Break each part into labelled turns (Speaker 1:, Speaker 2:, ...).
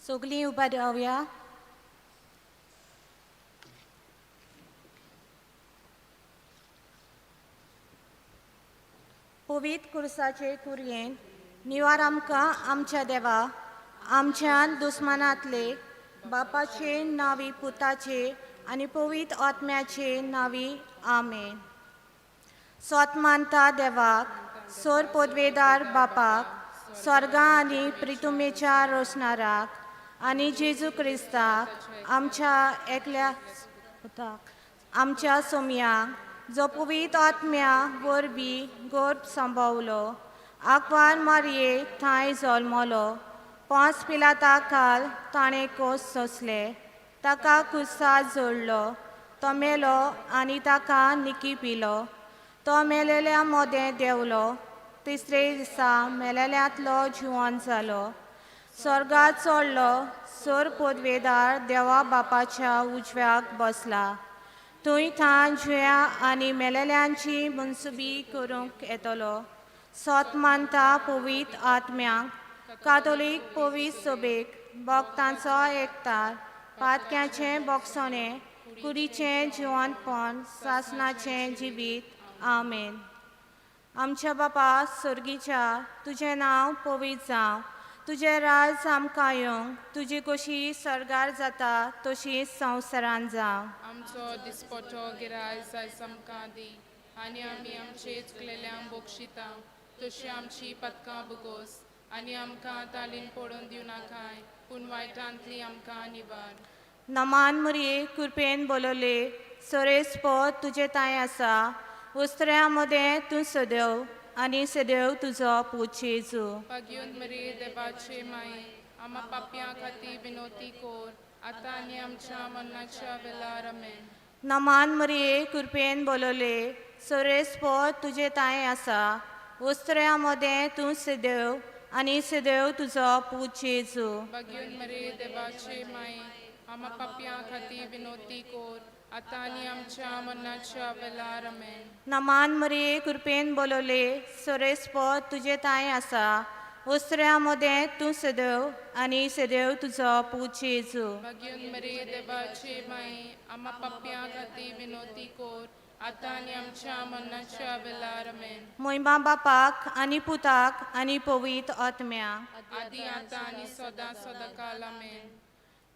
Speaker 1: सगलीं उबा रावया. पवित्र कुर्साचे कुरयेन निवार आमकां आमच्या देवा, आमच्यान दुस्मानांतले बापाचे नावी, पुताचे आनी पवित्र आत्म्याचे नावी, आमेन. सोत मानता देवाक, सोर पदवेदार बापाक, स्वर्गा आनी प्रितुमेच्या रोसणाराक, आनी जेजू क्रिस्ताक आमच्या एकल्या पुताक, आमच्या सोमयांक, जो पवित्र आत्म्या वरवीं गर्भ सांबावलो, आकवार मारये थंय जल्मलो, पांच पिलाता काल ताणें कोस सोंसले, ताका कुसा जोडलो, तो मेलो आनी ताका निकी पिलो, तो मेलेल्या मोदें देंवलो, तिसरे दिसा मेलेल्यांतलो जिवन जालो, स्वर्गात चडलो, सोर पदवेदार देवा बापाच्या उजव्याक बसला, थंय थान जुया आनी मेलेल्यांची मनसुबी करूंक येतलो. सोत मानता पवित्र आत्म्यांक, कातोलीक पवित्र सभेक, भक्तांचो एकतार, पातक्याचें बोगसणें, कुडीचें जिवनपण, सासणाचें जिवीत, आमेन. आमच्या बापा सर्गीच्या, तुजें नांव पवित्र जावं, तुजें राज आमकां येवं, तुजी कशी सर्गार जाता तशी संवसारान जावं.
Speaker 2: आमचो दिसपटो गिरायस आयज आमकां दी आनी आमी आमचे चुकलेल्यांक बक्षिता तशी आमची पदकां बुगोस आनी आमकां तालीन पडून दिवं नाकाय, पूण वायटांतली आमकां निवार.
Speaker 1: नमान मुरये, कृपेन बोलवले, सोरेस पद तुजें तांय आसा, उस्त्र्या मदें तूं सदैव आनी सदैव तुजो पूत जेजू.
Speaker 2: पागयून मरिये, देवाचे माये, आमा पापयां खातीर विनोती कोर, आतां आनी आमच्या मरणाच्या वेळार, आमेन.
Speaker 1: नमान मरिये, कृपेन बोलवले, सोरेस पद तुजें तांय आसा, उस्त्र्या मदें तूं सदैव आनी सदैव तुजो पूत जेजू.
Speaker 2: बागयून मरिये, देवाचे माये, आमा पापयां खातीर विनोती कोर, आतां आनी आमच्या मरणाच्या वेळार, आमेन.
Speaker 1: नमान मरिये, कृपेन बोलवले, सोरेस पद तुजें तांय आसा, उस्त्र्या मदें तूं सदैव आनी सदैव तुजो पूत जेजू.
Speaker 2: बागयून मरिये, देवाचे माये, आमा पापयां खातीर विनोती कोर, आतां आनी आमच्या मरणाच्या वेळार, आमेन.
Speaker 1: मोहिमा बापाक आनी पुताक आनी पवित्र आत्म्याक,
Speaker 2: आदी आतां आनी सदां सदांकाल, आमेन.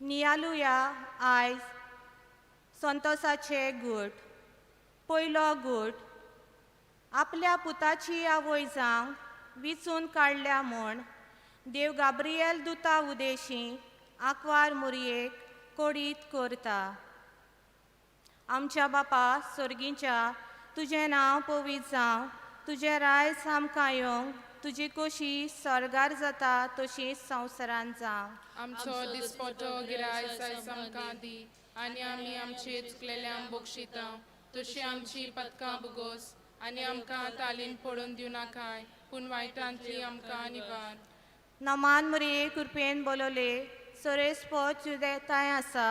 Speaker 1: नियालुया आयज संतोसाचे गूट. पयलो गूट, आपल्या पुताची आवय जावंक विचून काडल्या म्हूण देव गाब्रियल दुता उदेशी आंकवार मुरयेक कोडीत करता. आमच्या बापा सर्गीच्या, तुजें नांव पवित्र जावं, तुजें रायज आमकां येवंक, तुजी कशी स्वर्गार जाता तशी संवसारान जावं.
Speaker 2: आमचो दिसपटो गिरायस आयज आमकां दी आनी आमी आमचे चुकलेल्यांक बक्षिता तशी आमची पदकां बुगोस आनी आमकां तालीन पडून दिवं नाकाय, पूण वायटांतली आमकां निवार.
Speaker 1: नमान मुरये, कृपेन बोलवले, सोरेस पद तुजें तांय आसा,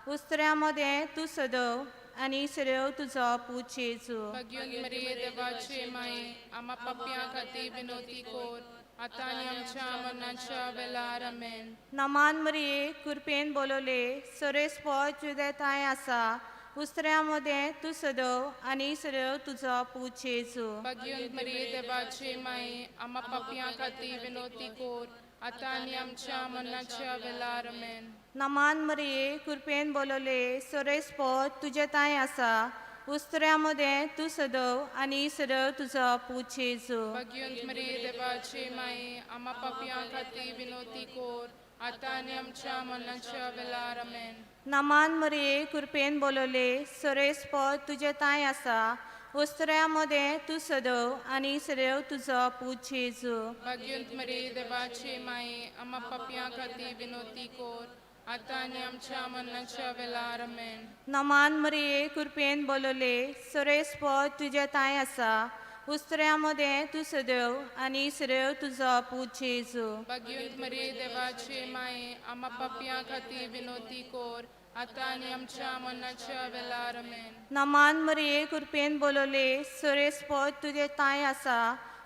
Speaker 1: उस्त्र्या मदें तूं सदव आनी सदैव तुजो पूत जेजू.
Speaker 2: बागयून मरिये, देवाचे माये, आमा पापयां खातीर विनोती कोर, आतां आनी आमच्या मरणाच्या वेळार, आमेन.
Speaker 1: नमान मुरये, कृपेन बोलवले, सोरेस पद तुजें तांय आसा, उस्त्र्या मदें तूं सदव आनी सदैव तुजो पूत जेजू.
Speaker 2: बागयून मरिये, देवाचे माये, आमा पापयां खातीर विनोती कोर, आतां आनी आमच्या मरणाच्या वेळार, आमेन.
Speaker 1: नमान मरिये, कृपेन बोलवले, सोरेस पद तुजें तांय आसा, उस्त्र्या मदें तूं सदव आनी सदैव तुजो पूत जेजू.
Speaker 2: बागयून मरिये, देवाचे माये, आमा पापयां खातीर विनोती कोर, आतां आनी आमच्या मरणाच्या वेळार, आमेन.
Speaker 1: नमान मरिये, कृपेन बोलवले, सोरेस पद तुजें तांय आसा, उस्त्र्या मदें तूं सदव आनी सदैव तुजो पूत जेजू.
Speaker 2: बागयून मरिये, देवाचे माये, आमा पापयां खातीर विनोती कोर, आतां आनी आमच्या मरणाच्या वेळार, आमेन.
Speaker 1: नमान मरिये, कृपेन बोलवले, सोरेस पद तुजें तांय आसा, उस्त्र्या मदें तूं सदैव आनी सदैव तुजो पूत जेजू.
Speaker 2: बागयून मरिये, देवाचे माये, आमा पापयां खातीर विनोती कोर, आतां आनी आमच्या मरणाच्या वेळार, आमेन.
Speaker 1: नमान मरिये, कृपेन बोलवले, सोरेस पद तुजें तांय आसा,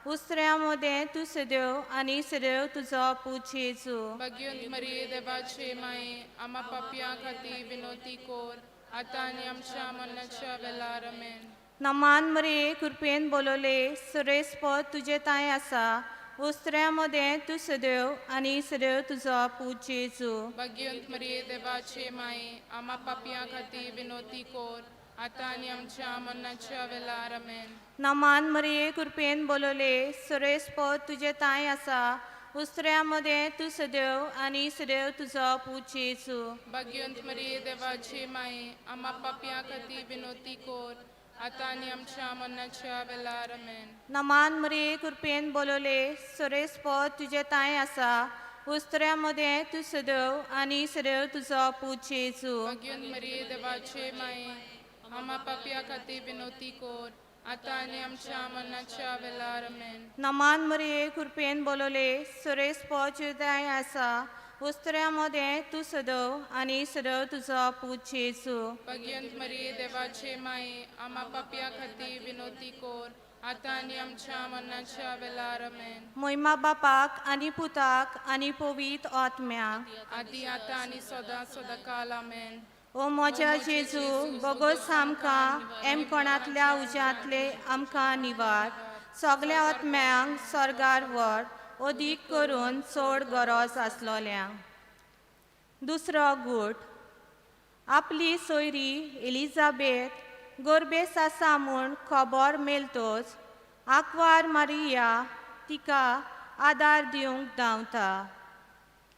Speaker 1: उस्त्र्या मदें तूं सदेव आनी सदेव तुजो पूत जेजू.
Speaker 2: भाग्यवंत मरिये देवाचे माये, आमा पापयां खातीर विनोती कोर, आतां आनी आमच्या मरणाच्या वेळार. आमेन.
Speaker 1: नमान मरिये, कृपेन बोलवले, सुरेस्पद तुजे तांय आसा. उस्त्र्या मदें तूं सदेव आनी सदेव तुजो पूत जेजू.
Speaker 2: भाग्यवंत मरिये देवाचे माये, आमा पापयां खातीर विनोती कोर, आतां आनी आमच्या मरणाच्या वेळार. आमेन.
Speaker 1: नमान मरिये, कृपेन बोलवले, सुरेस्पद तुजे तांय आसा. उस्त्र्या मदें तूं सदेव आनी सदेव तुजो पूत जेजू.
Speaker 2: भाग्यवंत मरिये देवाचे माये, आमा पापयां खातीर विनोती कोर, आतां आनी आमच्या मरणाच्या वेळार. आमेन.
Speaker 1: नमान मरिये, कृपेन बोलवले, सुरेस्पद तुजे तांय आसा. उस्त्र्या मदें तूं सदेव आनी सदेव तुजो पूत जेजू.
Speaker 2: भाग्यवंत मरिये देवाचे माये, आमा पापया खातीर विनोती कोर, आतां आनी आमच्या मरणाच्या वेळार. आमेन.
Speaker 1: नमान मरिये, कृपेन बोलवले, सुरेस्पद तुजे तांय आसा. उस्त्र्या मदें तूं सदव आनी सदव तुजो पूत जेजू.
Speaker 2: भाग्यवंत मरिये देवाचे माये, आमा पापया खातीर विनोती कोर, आतां आनी आमच्या मरणाच्या वेळार. आमेन.
Speaker 1: मोहिमा बापाक आनी पुताक आनी पवित्र आत्म्याक.
Speaker 2: आदी आतां आनी सदां सदांकाल. आमेन.
Speaker 1: ओ म्हज्या जेजू, बोगोस आमकां एम कोणांतल्या उज्यांतले आमकां निवार. सगल्या आत्म्यांक स्वर्गार व्हर, अदीक करून चड गरज आसलोल्यांक. दुसरो गूट. आपली सोयरी एलिजाबेथ गोरबेस आसा म्हूण खबर मेळटच आंकवार मारिया तिका आदार दिवंक धांवता.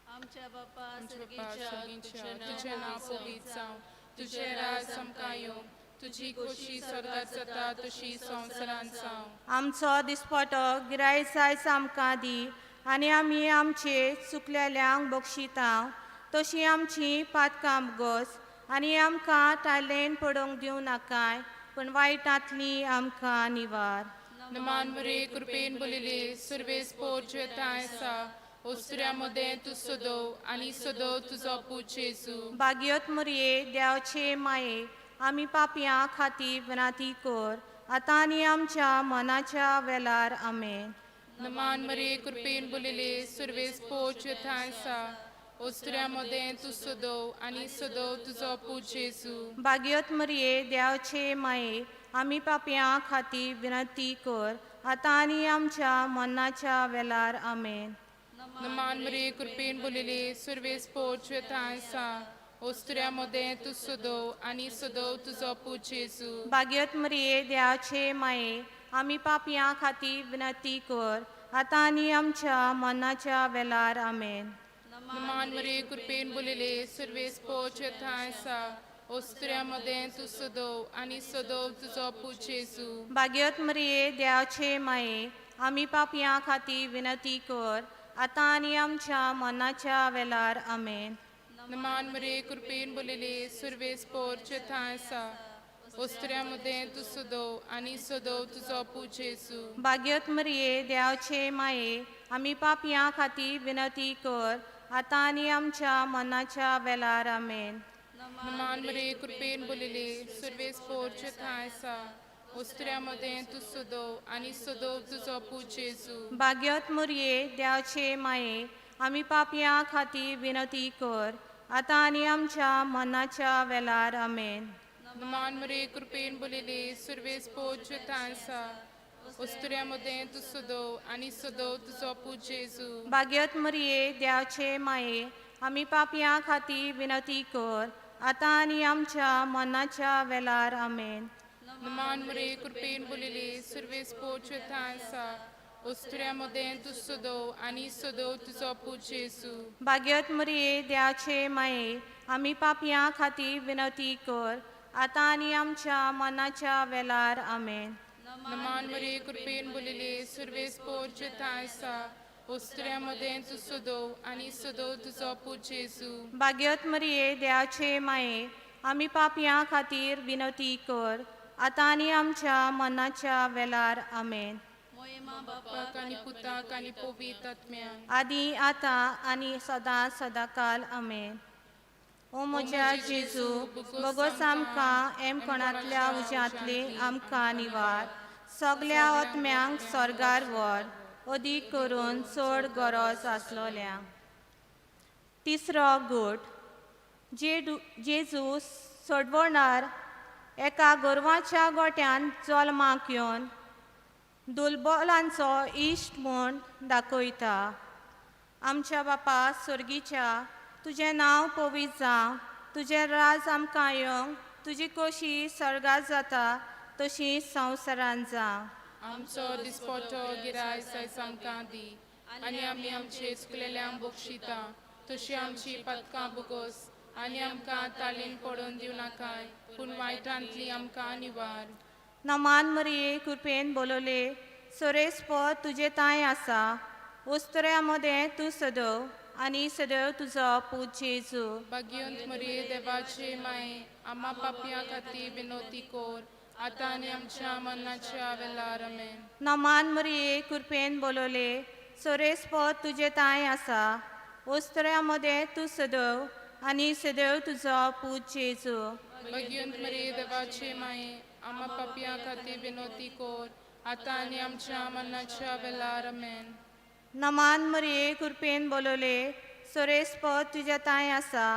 Speaker 3: आमच्या बापा
Speaker 2: आमच्या बापा
Speaker 3: सर्गीच्या,
Speaker 2: सर्गीच्या, तुजें नांव पवित्र जावं, तुजें राज आमकां येवं, तुजी खोशी स्वर्गार जाता तशी संवसारांत जावं.
Speaker 1: आमचो दिसपटो गिरायक आयज आमकां दी आनी आमी आमचे चुकलेल्यांक बक्षिता तशी आमची पातकां गोस आनी आमकां टायलेन पडोवंक दिवं नाकाय, पूण वायटांतली आमकां निवार.
Speaker 2: नमान मुरे, कृपेन बोलिले, सुर्वेस पोर जेताय आसा. ओसऱ्या मदें तूं सदो आनी सदो तुजो पूत जेजू.
Speaker 1: बागियत मुरये, देवचे माये, आमी पापयां खातीर विनंती कर, आतां आनी आमच्या मनाच्या वेलार. आमेन.
Speaker 2: नमान मरे, कृपेन बोलिले, सुर्वेस पोर जेताय आसा. ओसऱ्या मदें तूं सदो आनी सदो तुजो पूत जेजू.
Speaker 1: बागियत मुरये, देवचे माये, आमी पापयां खातीर विनंती कर, आतां आनी आमच्या मनाच्या वेलार. आमेन.
Speaker 2: नमान मरे, कृपेन बोलिले, सुर्वेस पोर जेताय आसा. ओसऱ्या मदें तूं सदो आनी सदो तुजो पूत जेजू.
Speaker 1: बागियत मुरये, देवाचे माये, आमी पापयां खातीर विनंती कर, आतां आनी आमच्या मनाच्या वेलार. आमेन.
Speaker 2: नमान मरे, कृपेन बोलिले, सुर्वेस पोर जेताय आसा. ओसऱ्या मदें तूं सदो आनी सदो तुजो पूत जेजू.
Speaker 1: बागियत मुरये, देवाचे माये, आमी पापयां खातीर विनंती कर, आतां आनी आमच्या मनाच्या वेलार. आमेन.
Speaker 2: नमान मरे, कृपेन बोलिले, सुर्वेस पोर जेताय आसा. ओसऱ्या मदें तूं सदो आनी सदो तुजो पूत जेजू.
Speaker 1: बागियत मुरये, देवाचे माये, आमी पापयां खातीर विनंती कर, आतां आनी आमच्या मनाच्या वेलार. आमेन.
Speaker 2: नमान मरे, कृपेन बोलिले, सुर्वेस पोर जेताय आसा. ओसऱ्या मदें तूं सदो आनी सदो तुजो पूत जेजू.
Speaker 1: बागियत मुरये, देवाचे माये, आमी पापयां खातीर विनंती कर, आतां आनी आमच्या मनाच्या वेलार. आमेन.
Speaker 2: नमान मरे, कृपेन बोलिले, सुर्वेस पोर जेताय आसा. ओसऱ्या मदें तूं सदो आनी सदो तुजो पूत जेजू.
Speaker 1: बागियत मुरये, देवाचे माये, आमी पापयां खातीर विनंती कर, आतां आनी आमच्या मनाच्या वेलार. आमेन.
Speaker 2: नमान मरे, कृपेन बोलिले, सुर्वेस पोर जेताय आसा. ओसऱ्या मदें तूं सदो आनी सदो तुजो पूत जेजू.
Speaker 1: बागियत मुरये, देवाचे माये, आमी पापयां खातीर विनंती कर, आतां आनी आमच्या मनाच्या वेलार. आमेन.
Speaker 2: नमान मरे, कृपेन बोलिले, सुर्वेस पोर जेताय आसा. ओसऱ्या मदें तूं सदो आनी सदो तुजो पूत जेजू.
Speaker 1: बागियत मुरये, देवाचे माये, आमी पापयां खातीर विनंती कर, आतां आनी आमच्या मनाच्या वेलार. आमेन.
Speaker 3: मोहिमा
Speaker 2: बापाक आनी पुताक आनी पवित्र आत्म्याक.
Speaker 1: आदी आतां आनी सदां सदांकाल. आमेन. ओ म्हज्या जेजू, बोगोस आमकां एम कोणांतल्या उज्यांतली आमकां निवार. सगल्या आत्म्यांक स्वर्गार व्हर, अदीक करून चड गरज आसलोल्यांक. तिसरो गूट. जेजू सोडवणार एका गोरवाच्या गोट्यान जल्माक येवन दुलबोलांचो इश्ट म्हूण दाखयता. आमच्या बापा स्वर्गीच्या, तुजें नांव पवित्र जावं, तुजें राज आमकां येवंक, तुजी खोशी स्वर्गात जाता तशी संवसारांत जावं.
Speaker 2: आमचो दिसपटो गिरायस आयज आमकां दी आनी आमी आमचे चुकलेल्यांक बक्षिता तशी आमची पदकां बुगोस आनी आमकां तालीन पडून दिवं नाकाय पूण वायटांतली आमकां निवार.
Speaker 1: नमान मरिये, कृपेन बोलवले, सोरेस्पद तुजे तांय आसा, उस्तऱ्या मदें तूं सदव आनी सदैव तुजो पूत जेजू.
Speaker 2: भाग्यवंत मरिये, देवाचे माये, आम्हा पापयां खातीर विनोती कोर आतां आनी आमच्या मरणाच्या वेळार. आमेन.
Speaker 1: नमान मरिये, कृपेन बोलवले, सोरेस्पद तुजे तांय आसा, उस्तऱ्या मदें तूं सदव आनी सदैव तुजो पूत जेजू.
Speaker 2: भाग्यवंत मरिये, देवाचे माये, आम्हा पापयां खातीर विनोती कोर आतां आनी आमच्या मरणाच्या वेळार. आमेन.
Speaker 1: नमान मरिये, कृपेन बोलवले, सोरेस्पद तुज्या तांय आसा,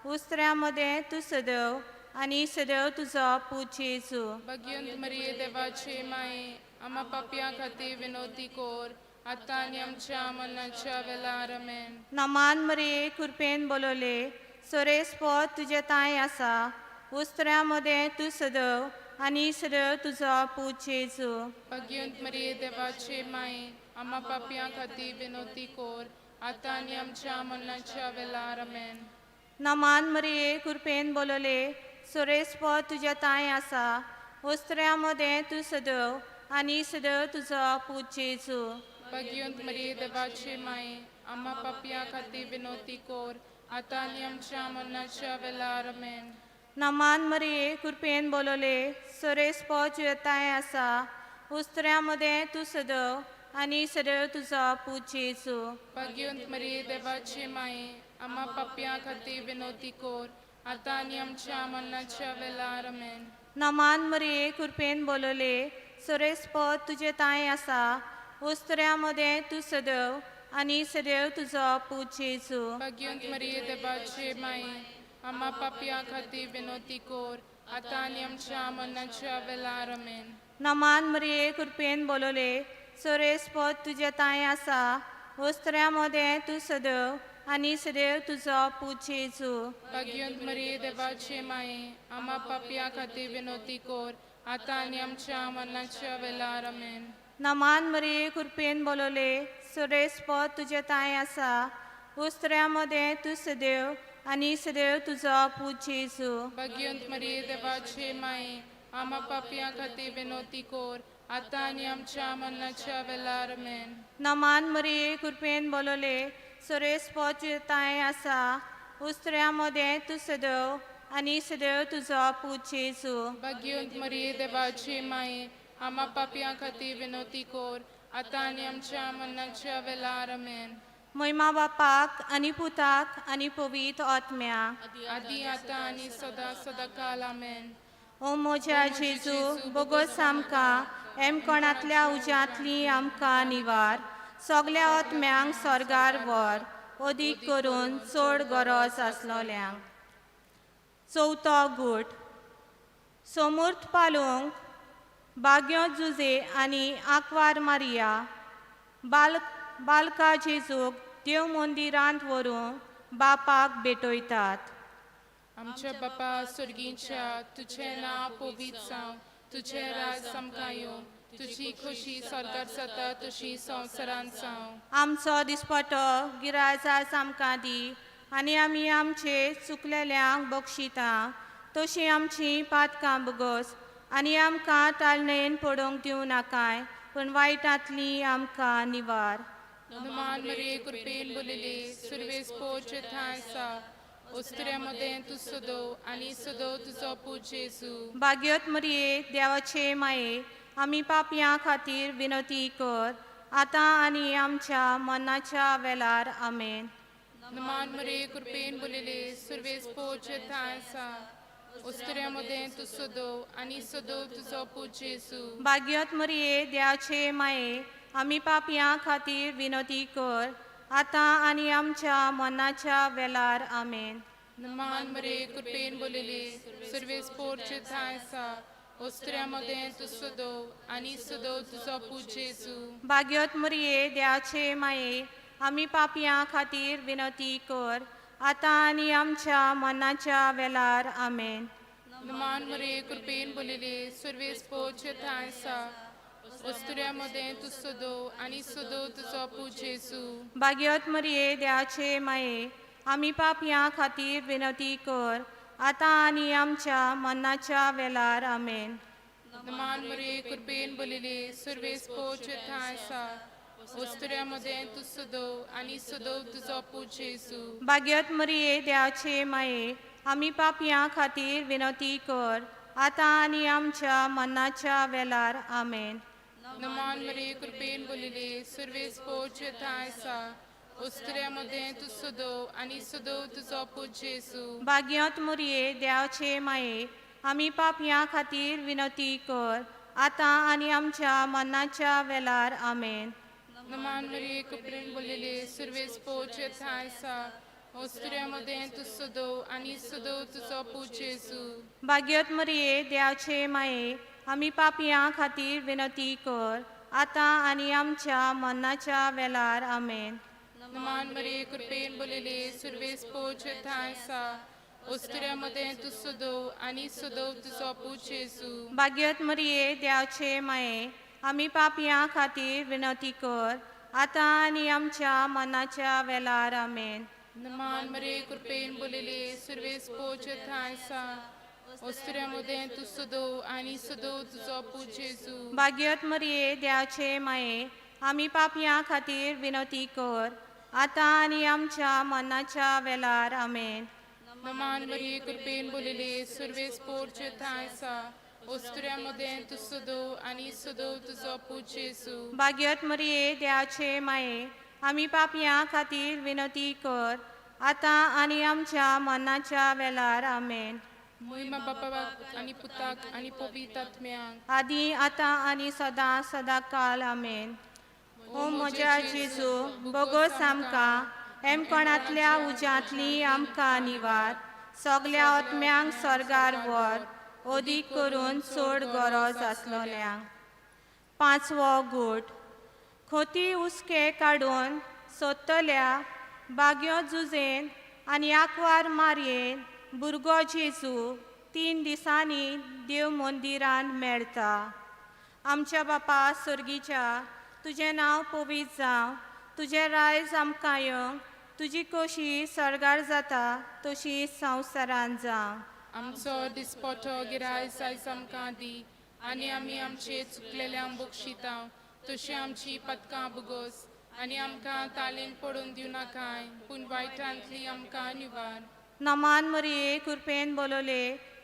Speaker 1: उस्तऱ्या मदें तूं सदैव आनी सदैव तुजो पूत जेजू.
Speaker 2: भाग्यवंत मरिये, देवाचे माये, आम्हा पापयां खातीर विनोती कोर आतां आनी आमच्या मरणाच्या वेळार. आमेन.
Speaker 1: नमान मरिये, कृपेन बोलवले, सोरेस्पद तुजे तांय आसा, उस्तऱ्या मदें तूं सदैव आनी सदैव तुजो पूत जेजू.
Speaker 2: भाग्यवंत मरिये, देवाचे माये, आम्हा पापयां खातीर विनोती कोर आतां आनी आमच्या मरणाच्या वेळार. आमेन.
Speaker 1: नमान मरिये, कृपेन बोलवले, सोरेस्पद तुज्या तांय आसा, उस्तऱ्या मदें तूं सदैव आनी सदैव तुजो पूत जेजू.
Speaker 2: भाग्यवंत मरिये, देवाचे माये, आम्हा पापयां खातीर विनोती कोर आतां आनी आमच्या मरणाच्या वेळार. आमेन.
Speaker 1: नमान मरिये, कृपेन बोलवले, सोरेस्पद तुज्या तांय आसा, उस्तऱ्या मदें तूं सदैव आनी सदैव तुजो पूत जेजू.
Speaker 2: भाग्यवंत मरिये, देवाचे माये, आम्हा पापयां खातीर विनोती कोर आतां आनी आमच्या मरणाच्या वेळार. आमेन.
Speaker 1: नमान मरिये, कृपेन बोलवले, सोरेस्पद तुजे तांय आसा, उस्तऱ्या मदें तूं सदैव आनी सदैव तुजो पूत जेजू.
Speaker 2: भाग्यवंत मरिये, देवाचे माये, आम्हा पापयां खातीर विनोती कोर आतां आनी आमच्या मरणाच्या वेळार. आमेन.
Speaker 1: नमान मरिये, कृपेन बोलवले, सोरेस्पद तुजे तांय आसा, उस्तऱ्या मदें तूं सदैव आनी सदैव तुजो पूत जेजू.
Speaker 2: भाग्यवंत मरिये, देवाचे माये, आम्हा पापयां खातीर विनोती कोर आतां आनी आमच्या मरणाच्या वेळार. आमेन.
Speaker 1: नमान मरिये, कृपेन बोलवले, सोरेस्पद तुजे तांय आसा, उस्तऱ्या मदें तूं सदैव आनी सदैव तुजो पूत जेजू.
Speaker 2: भाग्यवंत मरिये, देवाचे माये, आम्हा पापयां खातीर विनोती कोर आतां आनी आमच्या मरणाच्या वेळार. आमेन.
Speaker 1: नमान मरिये, कृपेन बोलवले, सोरेस्पद तुजे तांय आसा, उस्तऱ्या मदें तूं सदैव आनी सदैव तुजो पूत जेजू.
Speaker 2: भाग्यवंत मरिये, देवाचे माये, आम्हा पापयां खातीर विनोती कोर आतां आनी आमच्या मरणाच्या वेळार. आमेन.
Speaker 1: महिमा बापाक आनी पुताक आनी पवित्र आत्म्याक.
Speaker 2: आदी आतां आनी सदां सदां काल. आमेन.
Speaker 1: ओ म्हज्या जेजू, बोगोस आमकां एमकोणांतल्या उज्यांतली आमकां निवार, सगल्या आत्म्यांक स्वर्गार व्हर, अदीक करून चड गरज आसलोल्यांक. चवथो गूट. सोमूर्त पालोवंक बाग्यो जुजे आनी आंकवार मारिया बालका जेजूक देव मंदिरांत व्हरूंक बापाक भेटयतात.
Speaker 2: आमच्या बापा स्वर्गीच्या, तुझें नांव पवित्र जावं, तुझें राज आमकां येवं, तुजी खोशी स्वर्गार जाता तशी संवसारांत जावं.
Speaker 1: आमचो दिसपटो गिराज आज आमकां दी आनी आमी आमचे चुकलेल्यांक बक्षिता तशी आमची पातकां बगस आनी आमकां ताळणेन पडोवंक दिवं नाकाय पूण वायटांतली आमकां निवार.
Speaker 2: नुमान मरिये, कृपेन बोलिले, सुर्वेस पोच थांय आसा, ओस्त्र्या मदें तूं सदो आनी सदो तुजो पूत जेजू.
Speaker 1: भाग्योत मरिये, देवाचे माये, आमी पापयां खातीर विनंती कर आतां आनी आमच्या मनाच्या वेलार. आमेन.
Speaker 2: नुमान मरिये, कृपेन बोलिले, सुर्वेस पोच थांय आसा, उस्तुऱ्या मदें तूं सदोव आनी सदोव तुजो पूत जेजू.
Speaker 1: भाग्यत मरिये देवाचे माये आमी पापयां खातीर विनोती कर आतां आनी आमच्या मनाच्या वेलार. आमेन.
Speaker 2: मान मरे कृपेन बोलिली सुर्वेस पोरचे थांय आसा उस्तुऱ्या मदें तूं सदोव आनी सदोव तुजो पूत जेजू.
Speaker 1: भाग्यत मरिये देवाचे माये आमी पापयां खातीर विनोती कर आतां आनी आमच्या मनाच्या वेलार. आमेन.
Speaker 2: मान मरे कृपेन बोलिली सुर्वेस पोरचे थांय आसा उस्तुऱ्या मदें तूं सदोव आनी सदोव तुजो पूत जेजू.
Speaker 1: भाग्यत मरिये देवाचे माये आमी पापयां खातीर विनोती कर आतां आनी आमच्या मनाच्या वेलार. आमेन.
Speaker 2: मान मरे कृपेन बोलिली सुर्वेस पोरचे थांय आसा उस्तुऱ्या मदें तूं सदोव आनी सदोव तुजो पूत जेजू.
Speaker 1: भाग्यत मरिये देवाचे माये आमी पापयां खातीर विनोती कर आतां आनी आमच्या मनाच्या वेलार. आमेन.
Speaker 2: नमान मरे कृपेन बोलिली सुर्वेस पोरचे थांय आसा उस्तुऱ्या मदें तूं सदोव आनी सदोव तुजो पूत जेजू.
Speaker 1: भाग्यत मरिये देवाचे माये आमी पापयां खातीर विनोती कर आतां आनी आमच्या मनाच्या वेलार. आमेन.
Speaker 2: नमान मरे कृपेन बोलिली सुर्वेस पोरचे थांय आसा उस्तुऱ्या मदें तूं सदोव आनी सदोव तुजो पूत जेजू.
Speaker 1: भाग्यत मरिये देवाचे माये आमी पापयां खातीर विनोती कर आतां आनी आमच्या मनाच्या वेलार. आमेन.
Speaker 2: नमान मरे कृपेन बोलिली सुर्वेस पोरचे थांय आसा उस्तुऱ्या मदें तूं सदोव आनी सदोव तुजो पूत जेजू.
Speaker 1: भाग्यत मरिये देवाचे माये आमी पापयां खातीर विनोती कर आतां आनी आमच्या मनाच्या वेलार. आमेन.
Speaker 2: नमान मरे कृपेन बोलिली सुर्वेस पोरचे थांय आसा उस्तुऱ्या मदें तूं सदोव आनी सदोव तुजो पूत जेजू.
Speaker 1: भाग्यत मरिये देवाचे माये आमी पापयां खातीर विनोती कर आतां आनी आमच्या मनाच्या वेलार. आमेन.
Speaker 2: नमान मरिये कृपेन बोलिली सुर्वेस पोरचे थांय आसा उस्तुऱ्या मदें तूं सदोव आनी सदोव तुजो पूत जेजू.
Speaker 1: भाग्यत मरिये देवाचे माये आमी पापयां खातीर विनोती कर आतां आनी आमच्या मनाच्या वेलार. आमेन.
Speaker 2: मोहिमा बापाक आनी पुताक आनी पवित्र आत्म्याक
Speaker 1: आदी आतां आनी सदां सदां काल. आमेन. ओ म्हज्या जेजू बोगोस आमकां हेमकोणांतल्या उज्यांतली आमकां निवार सगल्या आत्म्यांक सर्गार व्हर ओदीक करून चड गरज आसलोल्यांक. पांचवो गूट. खोती हुस्के काडून सोदतल्या बाग्यो जुजेन आनी आंकवार मारयेन भुरगो जेजू 3 दिसांनी देव मंदिरान मेळटा. आमच्या बापा सर्गीच्या तुजें नांव पवित्र जावं, तुजें रायज आमकां येवं, तुजी कोशी सर्गार जाता तशी संवसारान जावं.
Speaker 2: आमचो दिसपटो गिरायस आयज आमकां दी आनी आमी आमचे चुकलेल्यांक बक्षिता तशी आमची पदकां बुगोस आनी आमकां तालेन पडून दिवं नाकाय पूण वायटांतली आमकां निवार.
Speaker 1: नमान मरिये कृपेन बोलवले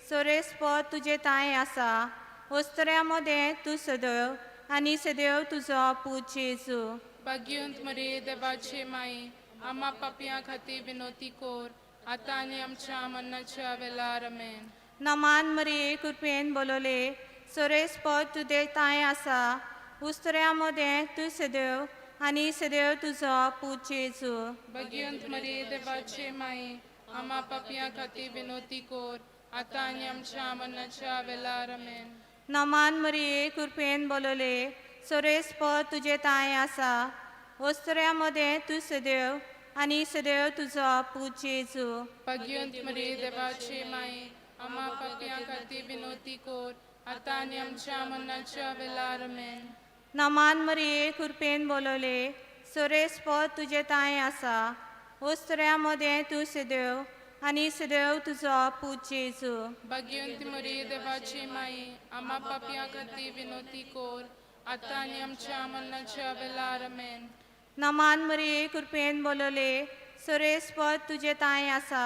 Speaker 1: सोरेस्पद तुजें तांय आसा वस्त्र्या मदें तूं सदैव आनी सदैव तुजो पूत जेजू.
Speaker 2: भाग्यवंत मरिये देवाचे माये आमा पापयां खातीर विनोती कोर आतां आनी आमच्या मरणाच्या वेळार. आमेन.
Speaker 1: नमान मरिये कृपेन बोलवले सोरेस्पद तुजें तांय आसा उस्तऱ्या मदें तूं सदैव आनी सदैव तुजो पूत जेजू.
Speaker 2: भाग्यवंत मरिये देवाचे माये आमा पापयां खातीर विनोती कोर आतां आनी आमच्या मरणाच्या वेळार. आमेन.
Speaker 1: नमान मरिये कृपेन बोलवले सोरेस्पद तुजें तांय आसा वस्त्र्या मदें तूं सदैव आनी सदैव तुजो पूत जेजू.
Speaker 2: भाग्यवंत मरिये देवाचे माये आमा पापयां खातीर विनोती कोर आतां आनी आमच्या मरणाच्या वेळार. आमेन.
Speaker 1: नमान मरिये कृपेन बोलवले सोरेस्पद तुजें तांय आसा वस्त्र्या मदें तूं सदैव आनी सदैव तुजो पूत जेजू.
Speaker 2: भाग्यवंत मरिये देवाचे माये आमा पापयां खातीर विनोती कोर आतां आनी आमच्या मरणाच्या वेळार. आमेन.
Speaker 1: नमान मरिये कृपेन बोलवले सोरेस्पद तुजें तांय आसा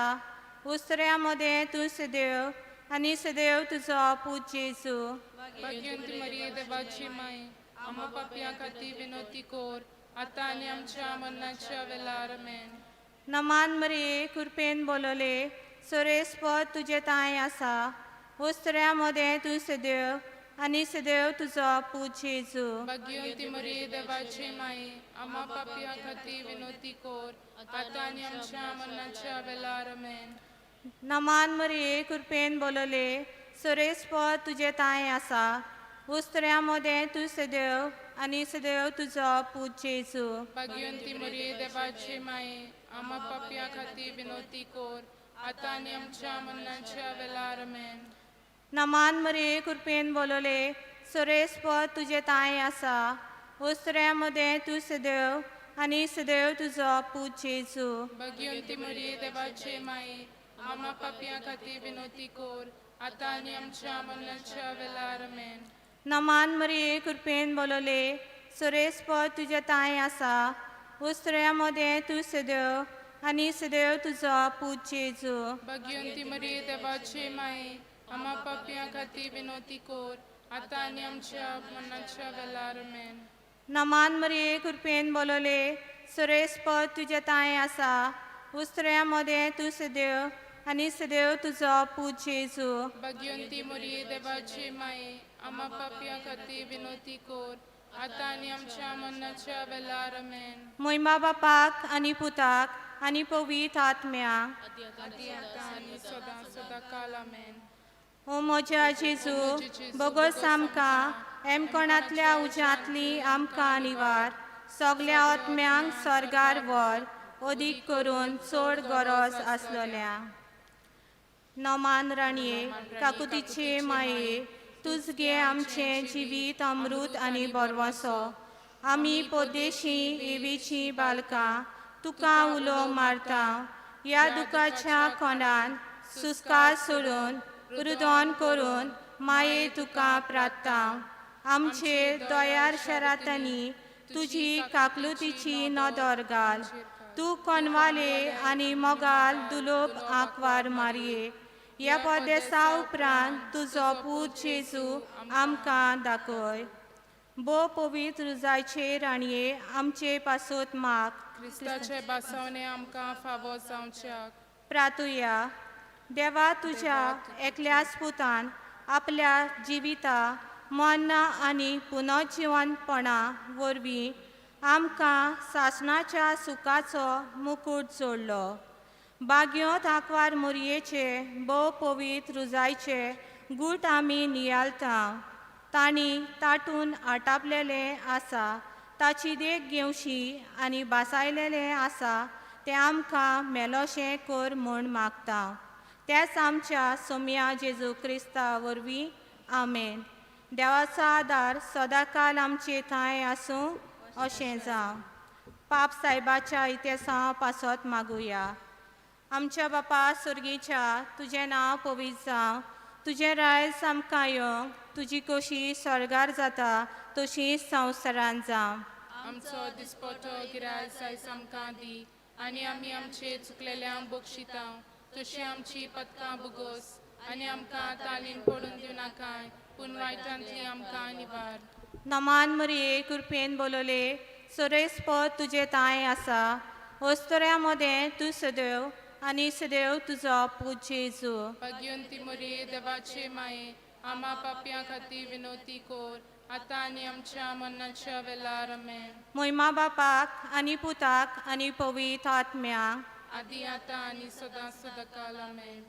Speaker 1: उस्तऱ्या मदें तूं सदैव आनी सदैव तुजो पूत जेजू.
Speaker 2: भाग्यवंत मरिये देवाची माये आमा पापयां खातीर विनोती कोर आतां आनी आमच्या मरणाच्या वेळार. आमेन.
Speaker 1: नमान मरिये कृपेन बोलवले सोरेस्पद तुजें तांय आसा उस्त्र्या मदें तूं सदैव आनी सदैव तुजो पूत जेजू.
Speaker 2: भाग्यवंती मरिये देवाचे माये आम्हा पापया खातीर विनवती कोर आतां आनी आमच्या मरणाच्या वेळार. आमेन.
Speaker 1: नमान मरिये कृपेन बोलले सोरेस्पद तुजें तांय आसा उस्त्र्या मदें तूं सदैव आनी सदैव तुजो पूत जेजू.
Speaker 2: भाग्यवंती मरिये देवाचे माये आम्हा पापया खातीर विनवती कोर आतां आनी आमच्या मरणाच्या वेळार. आमेन.
Speaker 1: नमान मरिये कृपेन बोलले सोरेस्पद तुजें तांय आसा उस्त्र्या मदें तूं सदैव आनी सदैव तुजो पूत जेजू.
Speaker 2: भाग्यवंती मरिये देवाचे माये आम्हा पापया खातीर विनवती कोर आतां आनी आमच्या मरणाच्या वेळार. आमेन.
Speaker 1: नमान मरिये कृपेन बोलले सोरेस्पद तुजें तांय आसा उस्त्र्या मदें तूं सदैव आनी सदैव तुजो पूत जेजू.
Speaker 2: भाग्यवंती मरिये देवाचे माये आम्हा पापया खातीर विनवती कोर आतां आनी आमच्या मरणाच्या वेळार. आमेन.
Speaker 1: नमान मरिये कृपेन बोलले सोरेस्पद तुजें तांय आसा उस्त्र्या मदें तूं सदैव आनी सदैव तुजो पूत जेजू.
Speaker 2: भाग्यवंती मरिये देवाचे माये आम्हा पापया खातीर विनवती कोर आतां आनी आमच्या मरणाच्या वेळार. आमेन.
Speaker 1: मोहिमा बापाक आनी पुताक आनी पवित्र आत्म्याक
Speaker 2: आदी आतां आनी सदां सदां काल. आमेन.
Speaker 1: ओ म्हज्या जेजू बोगोस आमकां एमकोणांतल्या उज्यांतली आमकां निवार सगल्या आत्म्यांक स्वर्गार व्हर अदीक करून चड गरज आसलोल्या. नमान राणये काकुतीचे माये तुज गे आमचें जिवीत अमृत आनी बरवसो आमी परदेशी एवीचीं बालकां तुका उलो मारता ह्या दुखाच्या कोणान सुस्कार सोडून रुदोन करून माये तुका प्रार्थना आमचे दयार शरातांनी तुजी काकलुतीची नदर घाल तूं कोनवाले आनी मोगाल दुलोप आंकवार मारये ह्या परदेसा उपरांत तुजो पूत जेजू आमकां दाखय. भोव पवित्र जायचे राणये आमचे पासत माग.
Speaker 2: क्रिस्ताचे बासावणे आमकां फावो जावच्याक.
Speaker 1: प्रातुया. देवा तुज्या एकल्याच पुतान आपल्या जिविता मरणां आनी पुनर्जिवनपणा वरवीं आमकां सासणाच्या सुखाचो मुकूट जोडलो. बागयोंत आंकवार मोरयेचे भोव पवित्र रुजायचे गूट आमी नियाळता तांणी ताटून आटापलेलें आसा ताची देख घेवशी आनी बासायलेलें आसा तें आमकां मेलोशें कर म्हूण मागता. त्याच आमच्या सोम्या जेजू क्रिस्ता वरवीं. आमेन. देवाचो आदार सदांकाल आमचे थंय आसूं अशें जावं. पाप सायबाच्या इतिहासा पासत मागुया. आमच्या बापा सुर्गीच्या तुजें नांव पवित्र जावं तुजें रायज आमकां येवं तुजी कोशी स्वर्गार जाता तशी संवसारान जावं.
Speaker 2: आमचो दिसपटो गिरायस आयज आमकां दी आनी आमी आमचे चुकलेल्यांक बक्षिता तशी आमची पदकां बुगोस आनी आमकां तालीन पडून दिवं नाकाय पूण वायटांतली आमकां निवार.
Speaker 1: नमान मरिये कृपेन बोलले सोरेस्पद तुजें तांय आसा वस्तुऱ्या मदें तूं सदैव आनी सदैव तुजो पूत जेजू.
Speaker 2: भाग्यवंती मरिये देवाचे माये आम्हा पापयां खातीर विनवती कोर आतां आनी आमच्या मरणाच्या वेळार. आमेन.
Speaker 1: मोहिमा बापाक आनी पुताक आनी पवित्र आत्म्याक
Speaker 2: आदी आतां आनी सदां सदां काल. आमेन.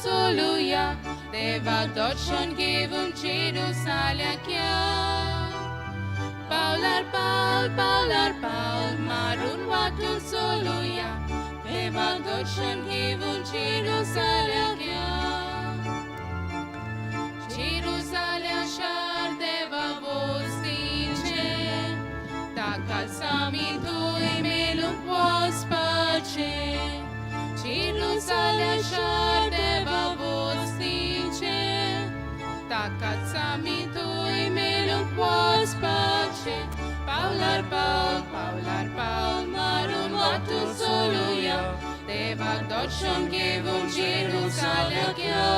Speaker 2: चलुया देवा दर्शन घेवन जेरुसाल्याक या. पावलार पावल पावलार पावल मारून वाटून चलुया देवा दर्शन घेवन जेरुसाल्याक या. जेरुसाल्या शार देवा वस्तीचें ताकाच आमी थंय मेळूंक वचपाचें. जेरुसाल्या शार देवा वस्तीचें ताकाच आमी थंय मेळूंक वचपाचें. पावलार पावल पावलार पावल मारून वाटून चलुया देवाक दर्शन घेवन जेरुसाल्याक या.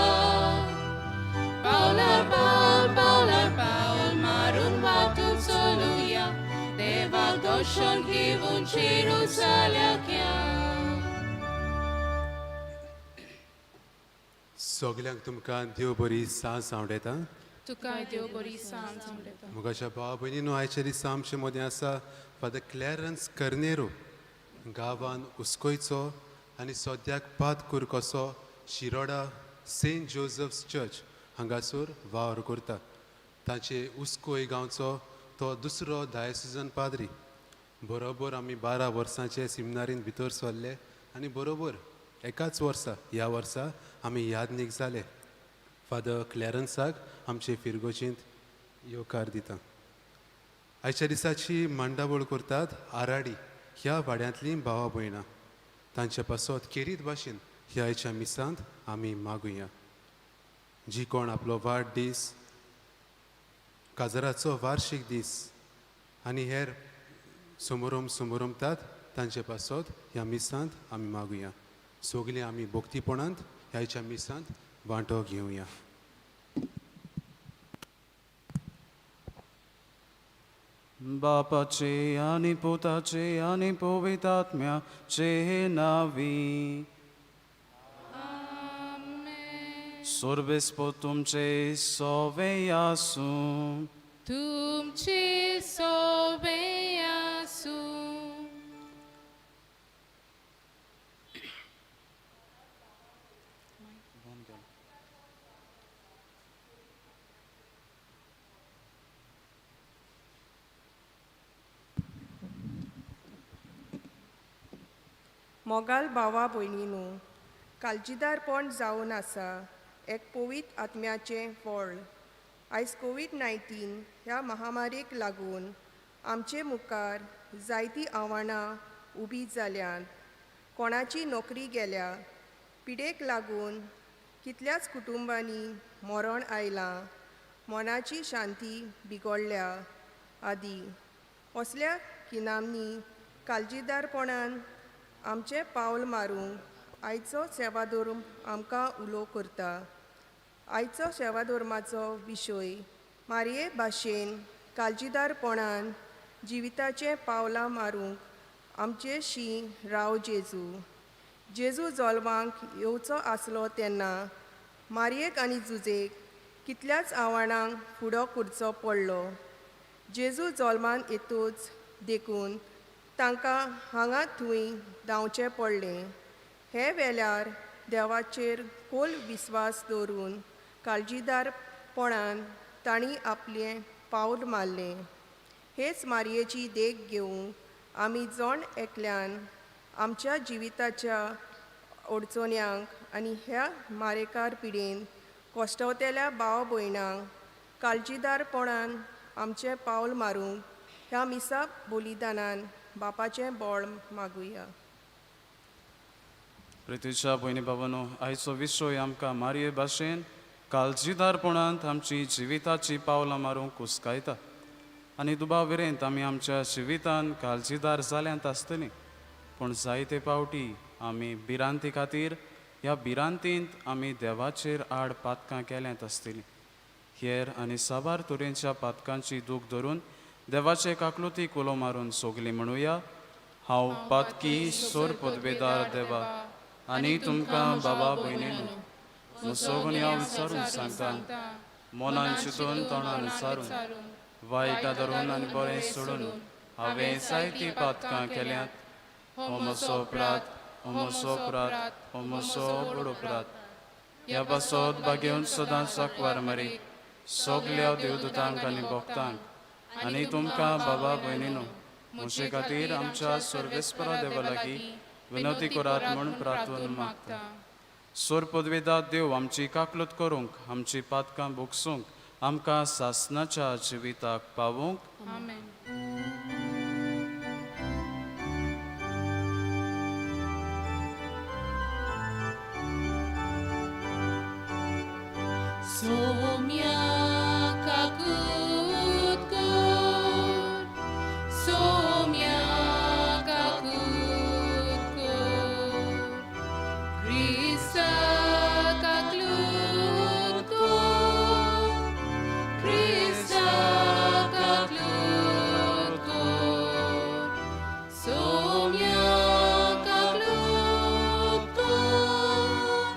Speaker 2: पावलार पावल पावलार पावल मारून वाटून चलुया देवाक दर्शन घेवन जेरुसाल्याक या.
Speaker 4: सगल्यांक तुमकां देव बरी सांज सांवडेता.
Speaker 2: तुकाय देव बरी सांज सांवडेता.
Speaker 4: मुगाच्या भाव भयणीनो, आयच्या दिसा आमचे मदें आसा फादर क्लॅरन्स कर्नेरो, गांवान उस्कोयचो आनी सद्याक पात कसो शिरोडा सेंट जोजफ्स चर्च हांगासर वावर करता. ताचे उस्कोय गांवचो तो दुसरो दायसिजन पाद्री. बरोबर आमी 12 वर्सांचे सिमनारीन भितर सरले आनी बरोबर एकाच वर्सा ह्या वर्सा आमी यादनीक जाले. फादर क्लॅरन्साक आमचे फिरगोजींत येवकार दिता. आयच्या दिसाची मांडावळ करतात आराडी ह्या वाड्यांतलीं भावा भयणां. तांचे पासत केरीत भाशेन ह्या आयच्या मिसांत आमी मागुया. जी कोण आपलो वाडदीस, काजराचो वार्शीक दीस आनी हेर समोरम समोरमतात तांचे पासत ह्या मिसांत आमी मागुया. सगलीं आमी भक्तीपणांत ह्या आयच्या मिसांत वांटो घेवया.
Speaker 5: बापाचे आनी पुताचे आनी पवित्र आत्म्याचे नावी. सोर्बेस्पो तुमचे सोवे आसूं.
Speaker 2: तुमचे सोवे आसूं.
Speaker 6: मोगाल भावा भयणीनू, काळजीदारपण जावन आसा एक पवित्र आत्म्याचें फळ. आयज कोवीड-19 ह्या महामारीक लागून आमचे मुखार जायतीं आव्हानां उबीं जाल्यांत. कोणाची नोकरी गेल्या, पिडेक लागून कितल्याच कुटुंबांनी मरण आयलां, मनाची शांती बिगडल्या आदी. असल्या किनांनी काळजीदारपणान आमचें पावल मारूंक आयचो सेवाधर्म आमकां उलो करता. आयचो सेवाधर्माचो विशय मारये भाशेन काळजीदारपणान जिविताचें पावलां मारूंक आमचे शी राव जेजू. जेजू जल्माक येवचो आसलो तेन्ना मारयेक आनी जुजेक कितल्याच आव्हानांक फुडो करचो पडलो. जेजू जल्मान येतूच देखून तांकां हांगा थंय धांवचें पडलें. हे वेल्यार देवाचेर खोल विस्वास दवरून काळजीदारपणान तांणी आपलें पावल मारलें. हेच मारयेची देख घेवंक आमी जण एकल्यान आमच्या जिविताच्या अडचण्यांक आनी ह्या मारेकार पिडेन कश्टवतेल्या भाव भयणांक काळजीदारपणान आमचें पावल मारूंक ह्या मिसा बलिदानान बापाचें बळ मागुया.
Speaker 5: प्रितीच्या भयणी बाबानो, आयचो विशय आमकां मारये भाशेन काळजीदारपणांत आमची जिविताची पावलां मारूंक उस्कायता आनी दुबाव विरेंत आमी आमच्या जिवितान काळजीदार जाल्यांत आसतलीं, पूण जायते पावटी आमी भिरांती खातीर ह्या भिरांतींत आमी देवाचेर आड पातकां केल्यांत आसतलीं. हेर आनी साबार तरेच्या पातकांची दूख धरून देवाचे काकलुतीक उलो मारून सोगली म्हणुया, हांव पातकी सोर पदवेदार देवा आनी तुमकां बाबा भयणीनू म्हजो हांव विचारून सांगता, मनान चिंतून तोंडान विचारून वायट धरून आनी बरें सोडून हांवें जायतीं पातकां केल्यांत. हो म्हजो अपराध, हो म्हजो अपराध, हो म्हजो व्हड अपराध. ह्या पासत बागेवन सदांच साकवार मारी सगल्या देवदूतांक आनी भक्तांक आनी तुमकां बाबा भयणीनो म्हजे खातीर आमच्या सर्वेस्परा देवा लागीं विनवती करात म्हूण प्रार्थना मागता. सोर पदवेदा देव आमची काकलूत करूंक, आमची पातकां भोगसूंक, आमकां सासनाच्या जिविताक पावूंक.
Speaker 2: आमेन. Somia kakut kur, somia kakut kur, Krista kaklut kur, Krista kaklut kur, somia kaklut kur,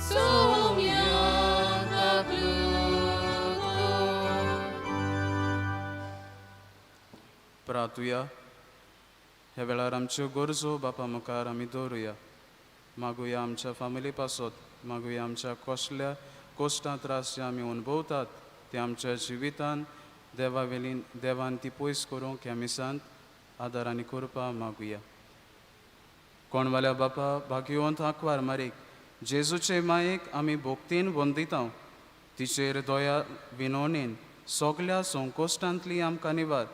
Speaker 2: somia kaklut kur.
Speaker 5: प्रातुया. ह्या वेळार आमच्यो गरजो बापा मुखार आमी दवरुया. मागुया आमच्या फामिली पासत, मागुया आमच्या कसल्या कोश्टां त्रास जे आमी अणभवतात ते आमच्या जिवितान देवा वेलीन देवान ती पयस करूंक ह्या मिसांत आदार आनी करपा मागुया. कोणवाल्या बापा भाग्यवंत आंकवार मारीक जेजूचे मायेक आमी भोक्तीन वंदिता. तिचेर दया विनवणेन सगल्या संकोश्टांतली आमकां निवार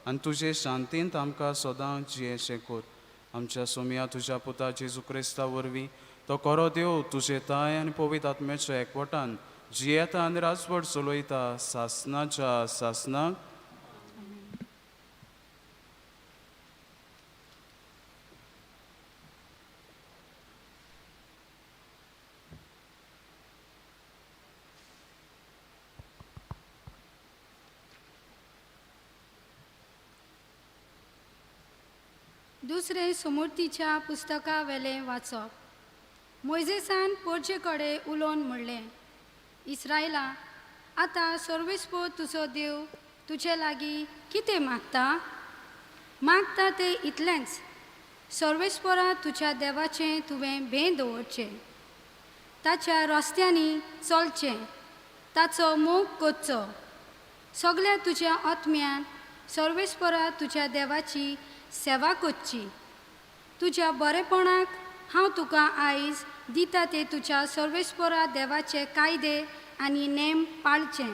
Speaker 5: आनी तुजे शांतींत आमकां सदां जियेशें कर. आमच्या सोमया तुज्या पुता जेजू क्रिस्ता वरवीं तो करो देव तुजे ताय आनी पवित्र आत्म्याच्या एकवटान जियेता आनी राजवट चलयता सासनाच्या सासनाक.
Speaker 7: दुसरें समूर्तीच्या पुस्तका वेलें वाचप. मोयजेसान पोरचे कडेन उलोवन म्हणलें, इस्रायला, आतां सर्वेस्पोर तुजो देव तुजे लागीं कितें मागता? मागता तें इतलेंच, सर्वेस्पोरा तुज्या देवाचें तुवें भें दवरचें, ताच्या रस्त्यांनी चलचें, ताचो मोग करचो, सगल्या तुज्या आत्म्यान सर्वेस्पोरा तुज्या देवाची सेवा करची. तुज्या बरेपणाक हांव तुका आयज दिता ते तुज्या सर्वेस्पोरा देवाचे कायदे आनी नेम पाळचे.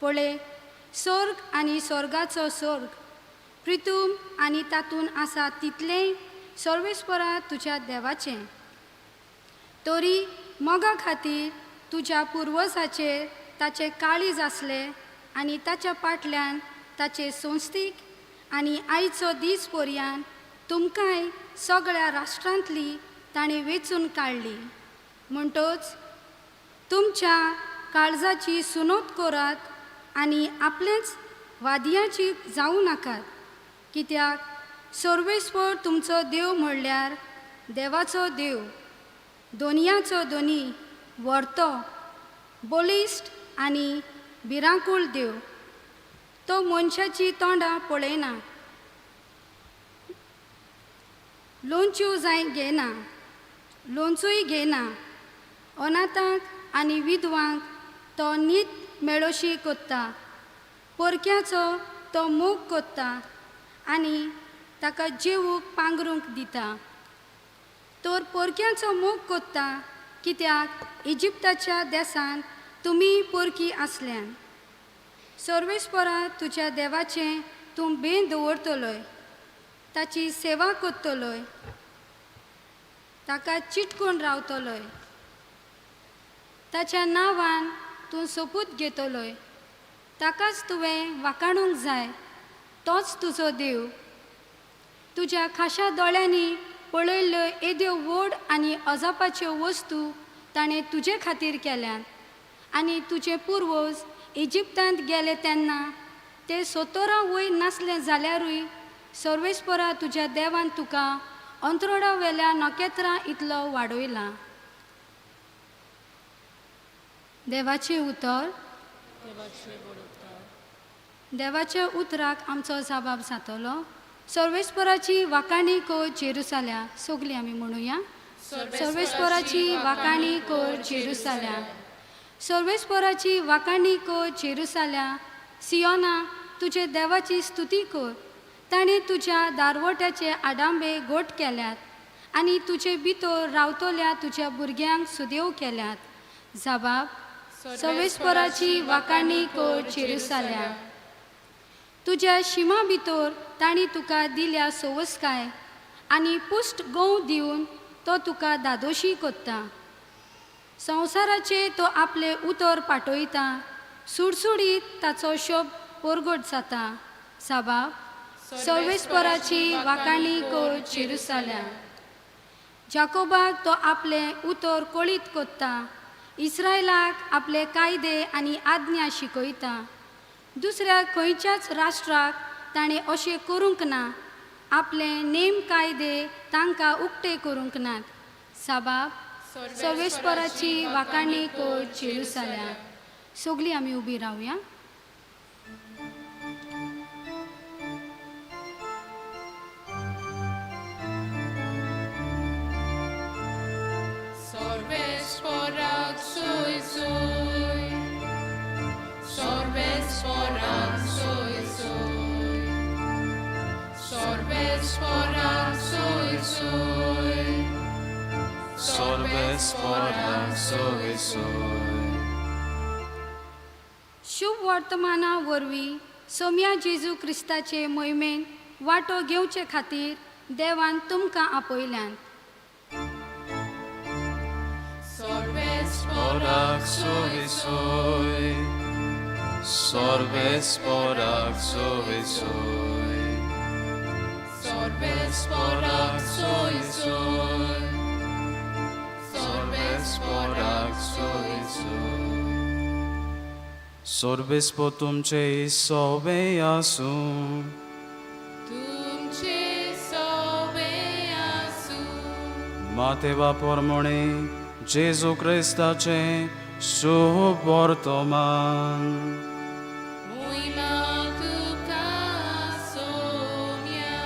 Speaker 7: पळय, स्वर्ग आनी स्वर्गाचो स्वर्ग, प्रितूम आनी तातूंत आसा तितलेंय सर्वेस्पोरा तुज्या देवाचें. तरी मोगा खातीर तुज्या पुर्वजाचेर ताचें काळीज आसलें आनी ताच्या फाटल्यान ताचे संस्थीक आनी आयचो दीस पर्यंत तुमकांय सगळ्या राष्ट्रांतली ताणें वेंचून काडली. म्हणटच तुमच्या काळजाची सुनोत करात आनी आपलेच वादयांची जावं नाकात, कित्याक सर्वेस्पर तुमचो देव म्हणल्यार देवाचो देव, दोनयाचो दोनी, व्हरतो, बळिश्ट आनी भिरांकूळ देव. तो मनशाची तोंडां पळयना, लोणच्यो जाय घेना, लोणचूय घेना. अनाथांक आनी विधवांक तो नीत मेळोशी कोत्ता, परक्याचो तो मोग कोत्ता आनी ताका जेवूंक पांगरूंक दिता. तर परक्याचो मोग कोत्ता, कित्याक इजिप्ताच्या देसान तुमी परकी आसल्यान. सर्वेस्परा तुज्या देवाचें तूं भें दवरतलोय, ताची सेवा करतलोय, ताका चिटकून रावतलोय, ताच्या नांवान तूं सोपूत घेतलोय, ताकाच तुवें वाखाणूंक जाय, तोच तुजो देव. तुज्या खाशा दोळ्यांनी पळयल्ल्यो येद्यो व्हड आनी अजापाच्यो वस्तू ताणें तुजे खातीर केल्यात आनी तुजे पुर्वज इजिप्तांत गेले तेन्ना ते 70 वयर नासले जाल्यारूय सर्वेस्परा तुज्या देवान तुका अंत्रोडा वेल्या नखेत्रां इतलो वाडयला. देवाचें उतर. देवाच्या उतराक आमचो जबाब जातलो. सर्वेस्पराची वाखाणी को जेरुसाल्या. सगळीं आमी म्हणुया. सर्वेस्पराची वाखाणी कर जेरुसाल्या. सर्वेस्पराची वाखाणी कर जेरुसाल्या. सियोना तुजे देवाची स्तुती कर. ताणें तुज्या दारवट्याचे आडांबे गोट केल्यात आनी तुजे भितर रावतल्या तुज्या भुरग्यांक सुदेव केल्यात. जबाब सर्वेस्पराची वाखाणी कर जेरुसाल्या. तुज्या शिमा भितर तांणी तुका दिल्या सोवसकाय आनी पुश्ट गोंव दिवन तो तुका दादोशी कोत्ता. संवसाराचे तो आपलें उतर पाठयता, सुडसुडीत ताचो शब्द परगट जाता. साबाब सर्वेस्पराची वाखाणी कर जेरुसाल्या. जाकोबाक तो आपलें उतर कळीत कोत्ता, इस्रायलाक आपले कायदे आनी आज्ञा शिकयता. दुसऱ्या खंयच्याच राष्ट्राक ताणें अशें करूंक ना, आपले नेम कायदे तांकां उक्ते करूंक नात. साबाब सर्वेस्पराची वाखाणी कर जेरुसाल्या. सगळीं आमी उबी रावया.
Speaker 2: सर्वेस्पराक सोय सोय, सर्वेस्पराक सोय सोय, सर्वेस्पराक सोय सोय,
Speaker 5: सर्वेस्पराक सोय सोय.
Speaker 7: शुभ वर्तमाना वरवीं सोम्या जेजू क्रिस्ताचे मोहिमेन वांटो घेवचे खातीर देवान तुमकां आपयल्यान.
Speaker 2: सर्वेस्पराक
Speaker 5: सोय सोय, सर्वेस्पराक सोय सोय,
Speaker 2: सर्वेस्पराक सोय सोय,
Speaker 5: सर्वेस्पराक सोय सोय. सर्वेस्पर तुमचे सोवे आसूं.
Speaker 2: तुमचे सोवे आसूं.
Speaker 5: मातेवा परमणे जेजू क्रिस्ताचे शुभ वर्तमान.
Speaker 2: मोहिमा तुका सोम्या.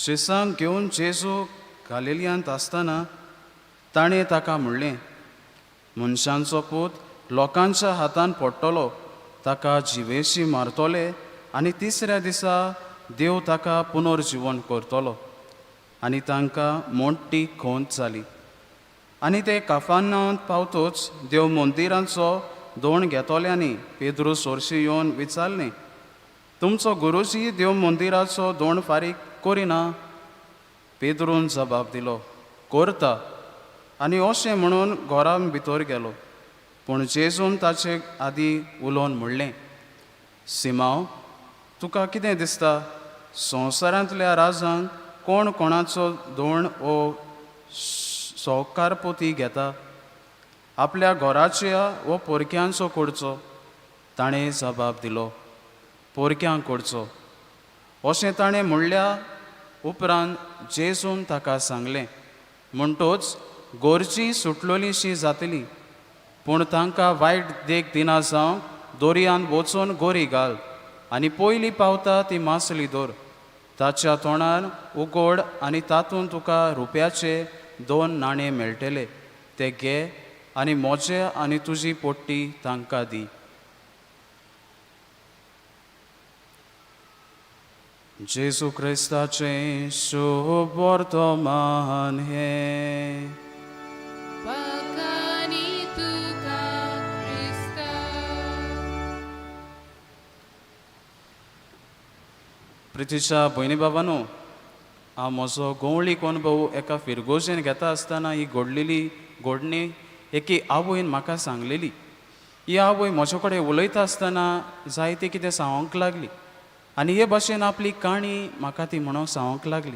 Speaker 5: शिसांक घेवन जेजू गालिलियांत आसतना ताणें ताका म्हणलें, मनशांचो पूत लोकांच्या हातान पडटलो, ताका जिवेशी मारतले आनी तिसऱ्या दिसा देव ताका पुनर्जिवन करतलो. आनी तांकां मोटी खोंत जाली. आनी ते काफानांत पावतोच देव मंदिरांचो दोण घेतल्यांनी पेद्रू सोरशी येवन विचारलें, तुमचो गुरुजी देव मंदिराचो दोण फारीक करिना? पेद्रून जबाब दिलो, करता. आनी अशें म्हणून घरान भितर गेलो. पूण जेजून ताचे आदीं उलोवन म्हणलें, सिमांव, तुका कितें दिसता? संवसारांतल्या राजांक कोण कोणाचो दोण वो सोकारपोती घेता? आपल्या घराच्या वो पोरक्यांचो करचो? ताणें जबाब दिलो, पोरक्यांक करचो. अशें ताणें म्हणल्या उपरांत जेजून ताका सांगलें, म्हणटोच गोरजी सुटलोलीशी जातली, पूण तांकां वायट देख दिना जावंक दोरयान वचून गोरी घाल आनी पयली पावता ती मासली दवर, ताच्या तोंडार उगड आनी तातूंत तुका रुपयाचे 2 नाणे मेळटले, ते घे आनी म्हजे आनी तुजी पोट्टी तांकां दी. जेजू क्रिस्ताचें शुभ वर्तमान हें.
Speaker 2: वाखाणी तुका क्रिस्ता.
Speaker 5: प्रितीच्या भयणी बाबानो, हांव म्हजो गोंवळीक अणभव एका फिरगोजेन घेता आसतना ही घडलेली घडणी एकी आवयन म्हाका सांगलेली. ही आवय म्हजे कडेन उलयता आसतना जायतें कितें सांगूंक लागली आनी हे भाशेन आपली काणी म्हाका ती म्हणून सांगूंक लागली.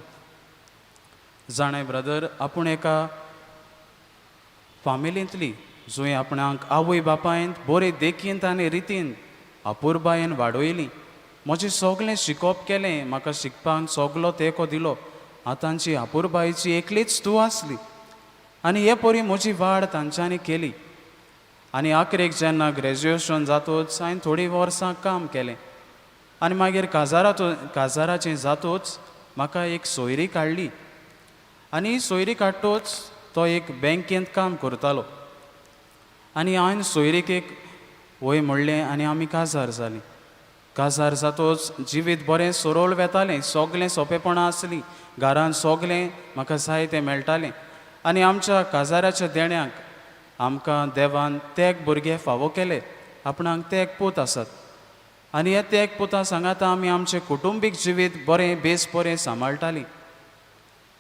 Speaker 5: जाणाय ब्रदर, आपूण एका फामिलींतली जंय आपणाक आवय बापायन बरे देखीन आनी रितीन अपुरबायेन वाडयली, म्हजें सगळें शिकोवप केलें, म्हाका शिकपाक सगलो तेंको दिलो, आतांची अपुरबायेची एकलीच तूं आसली आनी हे परी म्हजी वाड तांच्यांनी केली. आनी आखरेक जेन्ना ग्रॅज्युएशन जातूच हांवें थोडीं वर्सां काम केलें आनी मागीर काजाराचें जातूच म्हाका एक सोयरी काडली आनी सोयरीक हाडटोच तो एक बँकेंत काम करतालो आनी हांवें सोयरीकेक वय म्हणलें आनी आमी काजार जालीं. काजार जातोच जिवीत बरें सरळ वेतालें, सगलें सोंपेपणां आसलीं, घरान सगलें म्हाका जाय तें मेळटालें. आनी आमच्या काजाराच्या देण्याक आमकां देवान तेग भुरगे फावो केले, आपणाक तेग पूत आसात. आनी हे तेग पुतां सांगाता आमी आमचें कुटुंबीक जिवीत बरें बेस बरें सांबाळटालीं.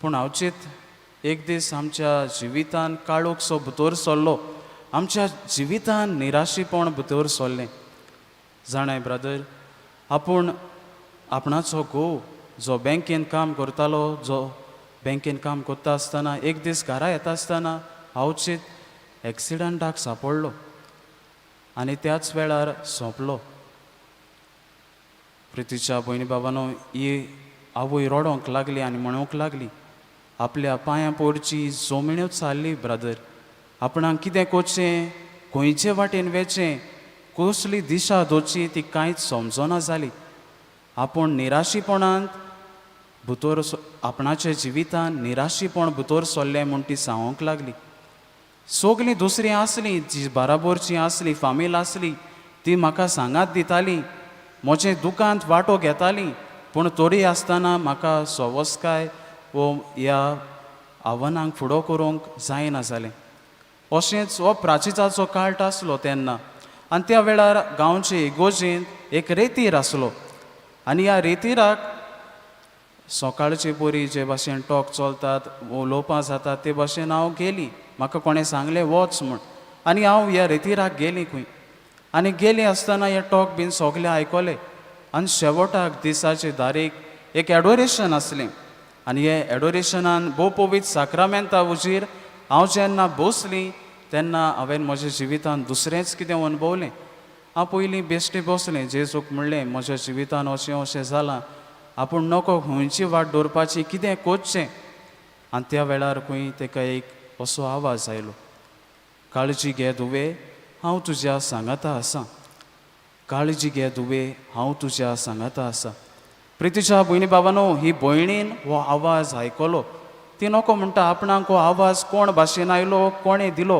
Speaker 5: पूण अवचीत एक दीस आमच्या जिवितान काळोखसो भितर सरलो, आमच्या जिवितान निराशीपण भितर सरलें. जाणाय ब्रदर, आपूण आपणाचो घोव जो बँकेन काम करतालो, जो बँकेन काम करता आसतना एक दीस घरा येता आसतना अवचीत एक्सिडंटाक सांपडलो आनी त्याच वेळार सोंपलो. प्रितीच्या भयणी बाबानो, ही आवय रडोंक लागली आनी म्हणूंक लागली, आपल्या पांयां पोडची जमिण्यो चालली ब्रदर, आपणाक कितें करचें, खंयचे वाटेन वेचें, कसली दिशा दवरची ती कांयच समजना जाली. आपूण निराशीपणांत भितर आपणाच्या जिवितान निराशीपण भितर सरलें म्हूण ती सांगूंक लागली. सगलीं दुसरीं आसलीं, जी बाराबोरचीं आसलीं, फामील आसली, ती म्हाका सांगात दिताली, म्हजें दुकांत वांटो घेताली, पूण तरी आसतना म्हाका सवस्काय वो ह्या आव्हानांक फुडो करूंक जायना जालें. अशेंच हो प्राचिताचो काळट आसलो तेन्ना आनी त्या वेळार गांवचे इगोजेंत एक रेतीर आसलो आनी ह्या रेतिराक सकाळचे परी जे भाशेन टॉक चलतात, उलोवपां जातात ते भाशेन हांव गेली. म्हाका कोणें सांगलें वच म्हूण आनी हांव ह्या रेतिराक गेली खंय आनी गेली आसतना हे टॉक बीन सगलें आयकलें. आनी शेवटाक दिसाचे दारेक एक एडोरेशन आसलें आनी हे एडोरेशनान भोव पवित्र साक्रामेंता उजीर हांव जेन्ना बसली तेन्ना हांवें म्हज्या जिवितान दुसरेंच कितें अणभवलें. हांव पयलीं बेश्टें बसलें, जेजूक म्हणलें म्हज्या जिवितान अशें अशें जालां, आपूण नको खंयची वाट दवरपाची, कितें करचें. आनी त्या वेळार खंय तेका एक असो आवाज आयलो, काळजी घे धुवे, हांव तुज्या सांगाता आसा, काळजी घे धुवे, हांव तुज्या सांगाता आसा. प्रितीच्या भयणी बाबानो, ही भयणीन हो आवाज आयकलो. ती नको म्हणटा आपणाक हो आवाज कोण भाशेन आयलो, कोणें दिलो,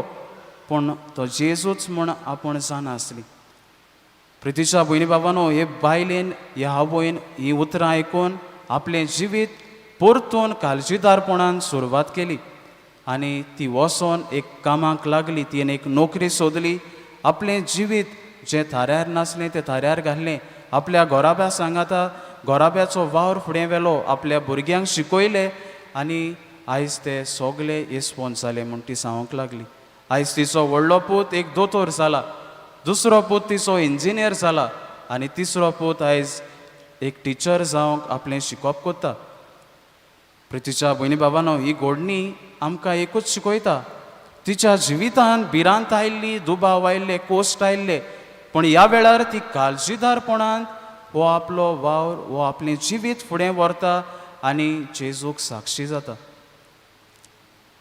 Speaker 5: पूण तो जेजूच म्हूण आपूण जाणा आसली. प्रितीच्या भयणी बाबानो, हे बायलेन, हे आवयन ही उतरां आयकून आपलें जिवीत परतून काळजीदारपणान सुरवात केली आनी ती वचोन एक कामाक लागली. तिणें एक नोकरी सोदली, आपलें जिवीत जें थाऱ्यार नासलें तें थाऱ्यार घातलें, आपल्या घोराब्या सांगाता घोराब्याचो वावर फुडें व्हेलो, आपल्या भुरग्यांक शिकयले आनी आयज ते सगले येसवंत जाले म्हूण ती सांगूंक लागली. आयज तिचो व्हडलो पूत एक दोतोर जाला, दुसरो पूत तिचो इंजिनियर जाला आनी तिसरो पूत आयज एक टिचर जावंक आपलें शिकप करता. प्रितीच्या भयणी बाबानो, ही घोडणी आमकां एकूच शिकयता, तिच्या जिवितान भिरांत आयिल्ली, दुबाव आयिल्ले, कोश्ट आयिल्ले, पूण ह्या वेळार ती काळजीदारपणान हो आपलो वावर, हो आपलें जिवीत फुडें व्हरता आनी जेजूक साक्षी जाता.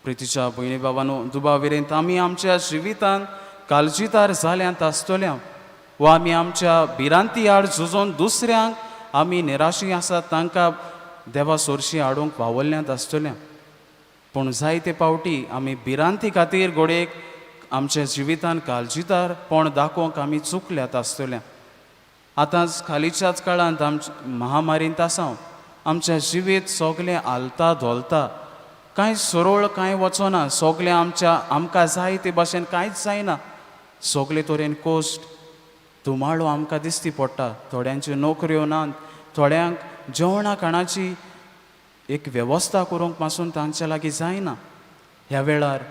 Speaker 5: प्रितीच्या भयणी बाबानो, दुबाव विरेंत आमी आमच्या जिवितान काळजीदार जाल्यांत आसतल्या वा आमी आमच्या भिरांती आड झुजोन दुसऱ्यांक आमी निराशी आसात तांकां देवा सोरशी हाडूंक वावरल्यांत आसतल्या, पूण जायते पावटी आमी भिरांती खातीर घडयेक आमच्या जिवितान काळजीदारपण दाखोवंक आमी चुकल्यात आसतल्या. आतांच खालीच्याच काळांत आमच्या महामारींत आसा, आमच्या जिवीत सगलें हालता धोलता, कांय सरळ कांय वचना, सगलें आमच्या आमकां जाय ते भाशेन कांयच जायना, सगले तरेन कोश्ट धुमाळो आमकां दिसती पडटा. थोड्यांच्यो नोकऱ्यो नात, थोड्यांक जेवणा खाणाची एक वेवस्था करूंक पासून तांच्या लागीं जायना. ह्या वेळार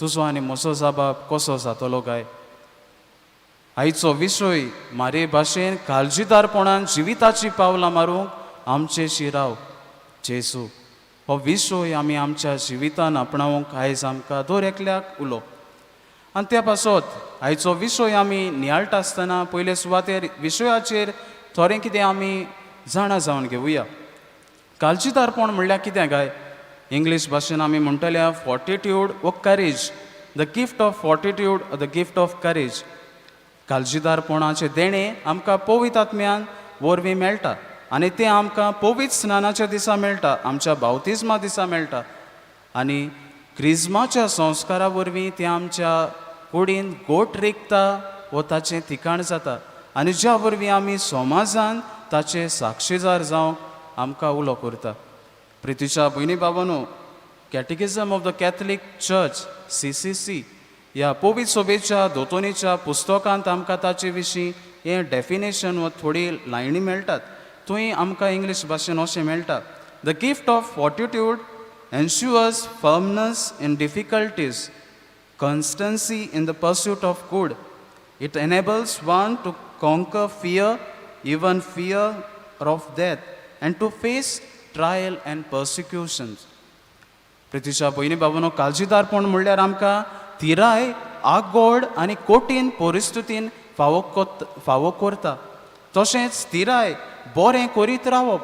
Speaker 5: तुजो आनी म्हजो जबाब कसो जातलो काय? आयचो विशय मारे भाशेन काळजीदारपणान जिविताची पावलां मारूंक आमचे शिराव जेजू, हो विशय आमी आमच्या जिवितान आपणावंक आयज आमकां दर एकल्याक उलो. आनी त्या पासत आयचो विशय आमी नियाळटा आसतना पयले सुवातेर विशयाचेर थोडें कितें आमी जाणा जावन घेवया. काळजीदारपण म्हणल्यार कितें काय? इंग्लीश भाशेन आमी म्हणटले fortitude or courage, the gift of fortitude or the gift of courage. काळजीदारपणाचें देणें आमकां पवित्र आत्म्यान वरवीं मेळटा आनी तें आमकां पवित्र स्नानाच्या दिसा मेळटा, आमच्या बावतिज्मा दिसा मेळटा. आनी क्रिज्माच्या संस्कारा वरवीं तें आमच्या कुडीन गोट रिगता वो ताचें ठिकाण जाता आनी ज्या वरवीं आमी समाजान ताचे साक्षीदार जावंक आमकां उलो करता. प्रितीच्या भयणी बाबानो, Catechism of the Catholic Church CCC ह्या पवित्र सोबेच्या दोतोनीच्या पुस्तकांत आमकां ताचे विशीं हें डेफिनेशन वा थोडी लायनी मेळटात. थंय आमकां इंग्लीश भाशेन अशें मेळटा, the gift of fortitude ensures firmness in difficulties, constancy in the pursuit of good. It enables one to conquer fear, even fear of death, and to face trial and persecutions. प्रितीच्या भयणी बाबांनो, काळजीदारपण म्हणल्यार आमकां थिराय, आगोड आनी कठीण परिस्थितीन फावो करता. तशेंच थिराय बरें करीत रावप,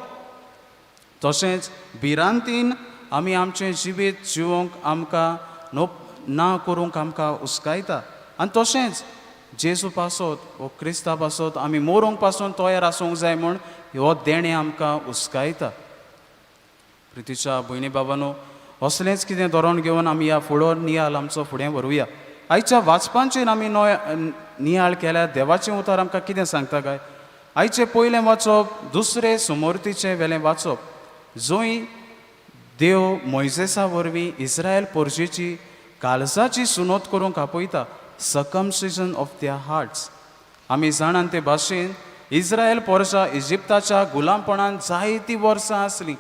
Speaker 5: तशेंच भिरांतीन आमी आमचें जिवीत जिवोवंक आमकां नो ना करूंक आमकां उस्कायता. आनी तशेंच जेजू पासत वो क्रिस्ता पासत आमी मोरूंक पासून तयार आसूंक जाय म्हूण हो देणें आमकां उस्कायता. प्रितीच्या भयणी बाबांनो, असलेंच कितें धरोन घेवन आमी ह्या फुडो नियाळ आमचो फुडें व्हरूया. आयच्या वाचपांचेर आमी नोय नियाळ केल्यार देवाचें उतर आमकां कितें सांगता काय? आयचें पयलें वाचप दुसरे सुमोर्तीचें वेलें वाचप, जंय देव मोयजेसा वरवीं इस्रायल पोरजेची काळजाची सुनोत करूंक आपयता, सर्कमसिजन ऑफ their hearts. आमी जाणान ते भाशेन इस्रायल पोरजा इजिप्ताच्या गुलामपणान जायतीं वर्सां आसलीं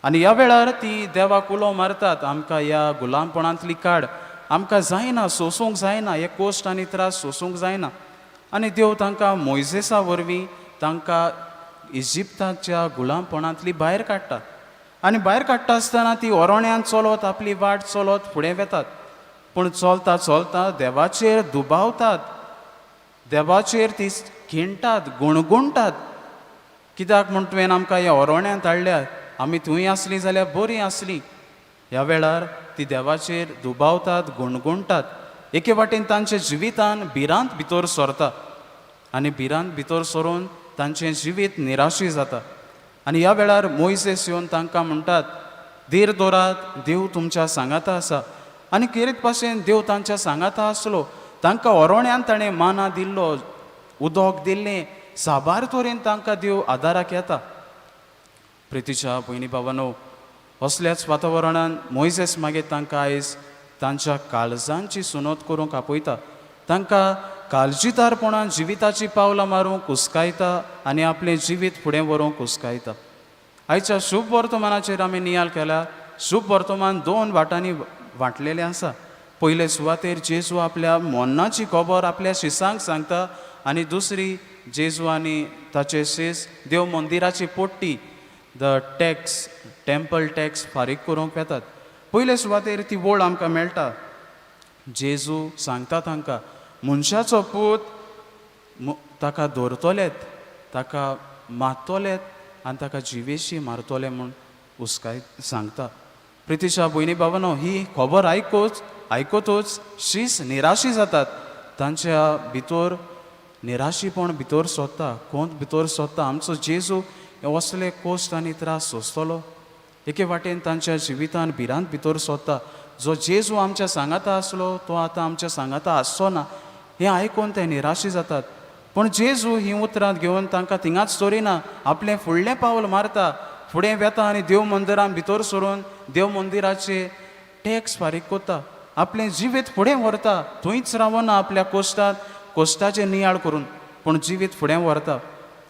Speaker 5: आनी ह्या वेळार ती देवाक उलो मारतात, आमकां ह्या गुलामपणांतली काड, आमकां जायना, सोसूंक जायना, हे कोश्ट आनी त्रास सोसूंक जायना. आनी देव तांकां मोयजेसा वरवीं तांकां इजिप्ताच्या गुलामपणांतली भायर काडटा. आनी भायर काडटा आसतना ती ओरोण्यान चलत आपली वाट चलत फुडें वेतात, पूण चलता चलता देवाचेर दुबावतात, देवाचेर ती खिणटात, गुणगुणटात, कित्याक म्हूण तुवें आमकां ह्या ओरोण्यांत हाडल्या, आमी थंय आसलीं जाल्यार बरीं आसलीं. ह्या वेळार ती देवाचेर दुबावतात, गुणगुणटात. एके वाटेन तांच्या जिवितान भिरांत भितर सरता आनी भिरांत भितर सरून तांचें जिवीत निराशी जाता. आनी ह्या वेळार मोयसेस येवन तांकां म्हणटात, धीर दवरात, देव तुमच्या सांगाता आसा. आनी खेरीत भाशेन देव तांच्या सांगाता आसलो, तांकां ओरोण्यान ताणें माना दिल्लो, उदक दिल्लें, साबार तरेन तांकां देव आदाराक येता. प्रितीच्या भयणी बाबानो, असल्याच वातावरणान मोयजेस मागीर तांकां आयज तांच्या काळजांची सुनोत करूंक आपयता, तांकां काळजीदारपणान जिविताची पावलां मारूंक उस्कायता आनी आपलें जिवीत फुडें व्हरूंक उस्कायता. आयच्या शुभ वर्तमानाचेर आमी नियाळ केला. शुभ वर्तमान दोन वाटांनी वांटलेलें आसा. पयले सुवातेर जेजू आपल्या मोन्नाची खबर आपल्या शिसांक सांगता आनी दुसरी जेजू आनी ताचे शीस देव मंदिराची potty, the tax, temple tax फारीक करूंक वेतात. पयले सुवातेर ती वळ आमकां मेळटा. जेजू सांगता तांकां, मनशाचो पूत ताका दवरतलेत, ताका मारतलेत आनी ताका जिवेशी मारतले म्हूण उस्काय सांगता. प्रितीशा भयणी बाबानो, ही खबर आयकतूच शीस निराशी जातात, तांच्या भितर निराशीपण भितर सोदता, कोंत भितर सोदता, आमचो जेजू हे असले कोश्ट आनी त्रास सोंसतलो. एके वाटेन तांच्या जिवितान भिरांत भितर सोदता, जो जेजू आमच्या सांगाता आसलो तो आतां आमच्या सांगाता आसचो ना, हें आयकून ते निराशी जातात. पूण जेजू हीं उतरां घेवन तांकां थिंगाच दवरिना, आपलें फुडलें पावल मारता, फुडें वेता आनी देव मंदिरान भितर सरून देव मंदिराचे टॅक्स फारीक करता, आपलें जिवीत फुडें व्हरता, थंयच रावना आपल्या कोश्टांत कोश्टाचें नियाळ करून, पूण जिवीत फुडें व्हरता.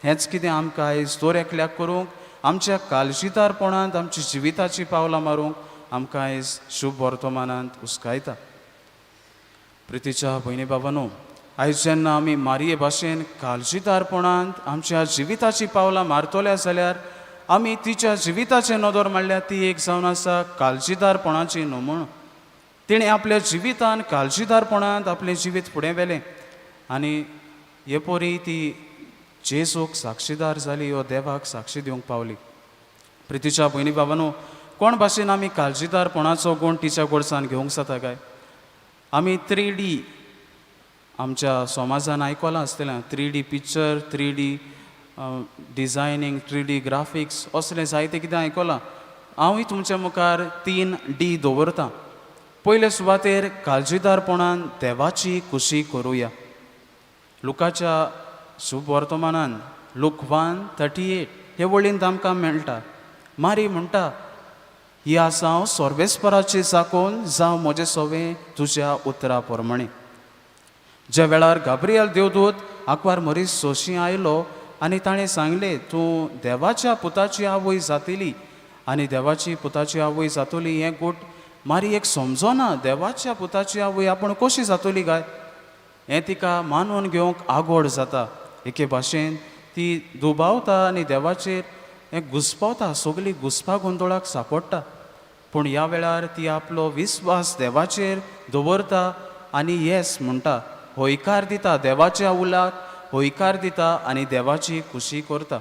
Speaker 5: हेंच कितें आमकां आयज दर एकल्याक करूंक आमच्या काळजीदारपणांत आमच्या जिविताची पावलां मारूंक आमकां आयज शुभ वर्तमानांत उस्कायता. प्रितीच्या भयणी बाबानो, आयज जेन्ना आमी मारये भाशेन काळजीदारपणांत आमच्या जिविताची पावलां मारतले जाल्यार आमी तिच्या जिविताचें नदर मारल्यार ती एक जावन आसा काळजीदारपणाची नमुनो. तिणें आपल्या जिवितान काळजीदारपणांत आपलें जिवीत फुडें व्हेलें आनी हे परी ती जेजूक साक्षीदार जाली, हो देवाक साक्षी दिवंक पावली. प्रितीच्या भयणी बाबानो, कोण भाशेन आमी काळजीदारपणाचो गूण तिच्या कडच्यान घेवंक जाता काय? आमी 3D आमच्या समाजान आयकलां आसतलें, 3D picture, 3D designing, 3D graphics, असलें जायतें कितें आयकलां. हांवूय तुमच्या मुखार 3 डी दवरतां. पयले सुवातेर काळजीदारपणान देवाची खुशी करुया. लुकाच्या शुभ वर्तमानान लूक 1:38 हे वळींत आमकां मेळटा. मारी म्हणटा, ही आसा हांव सर्वेस्पराची साकून, जावं म्हजें सवें तुज्या उतरा प्रमाणें. ज्या वेळार गाब्रियल देवदूत आंकवार मरीस सोशी आयलो आनी ताणें सांगलें, तूं देवाच्या पुताची आवय जातली आनी देवाची पुताची आवय जातली हें गूट मारी एक समजना. देवाच्या पुताची आवय आपूण कशी जातली काय हें तिका मानून घेवंक आगोड जाता. एके भाशेन ती दुबावता आनी देवाचेर हें घुस्पावता, सगळी घुस्पा गोंदळाक सांपडटा. पूण ह्या वेळार ती आपलो विस्वास देवाचेर दवरता आनी येस म्हणटा, हयकार दिता, देवाच्या उलाक हयकार दिता आनी देवाची खुशी करता.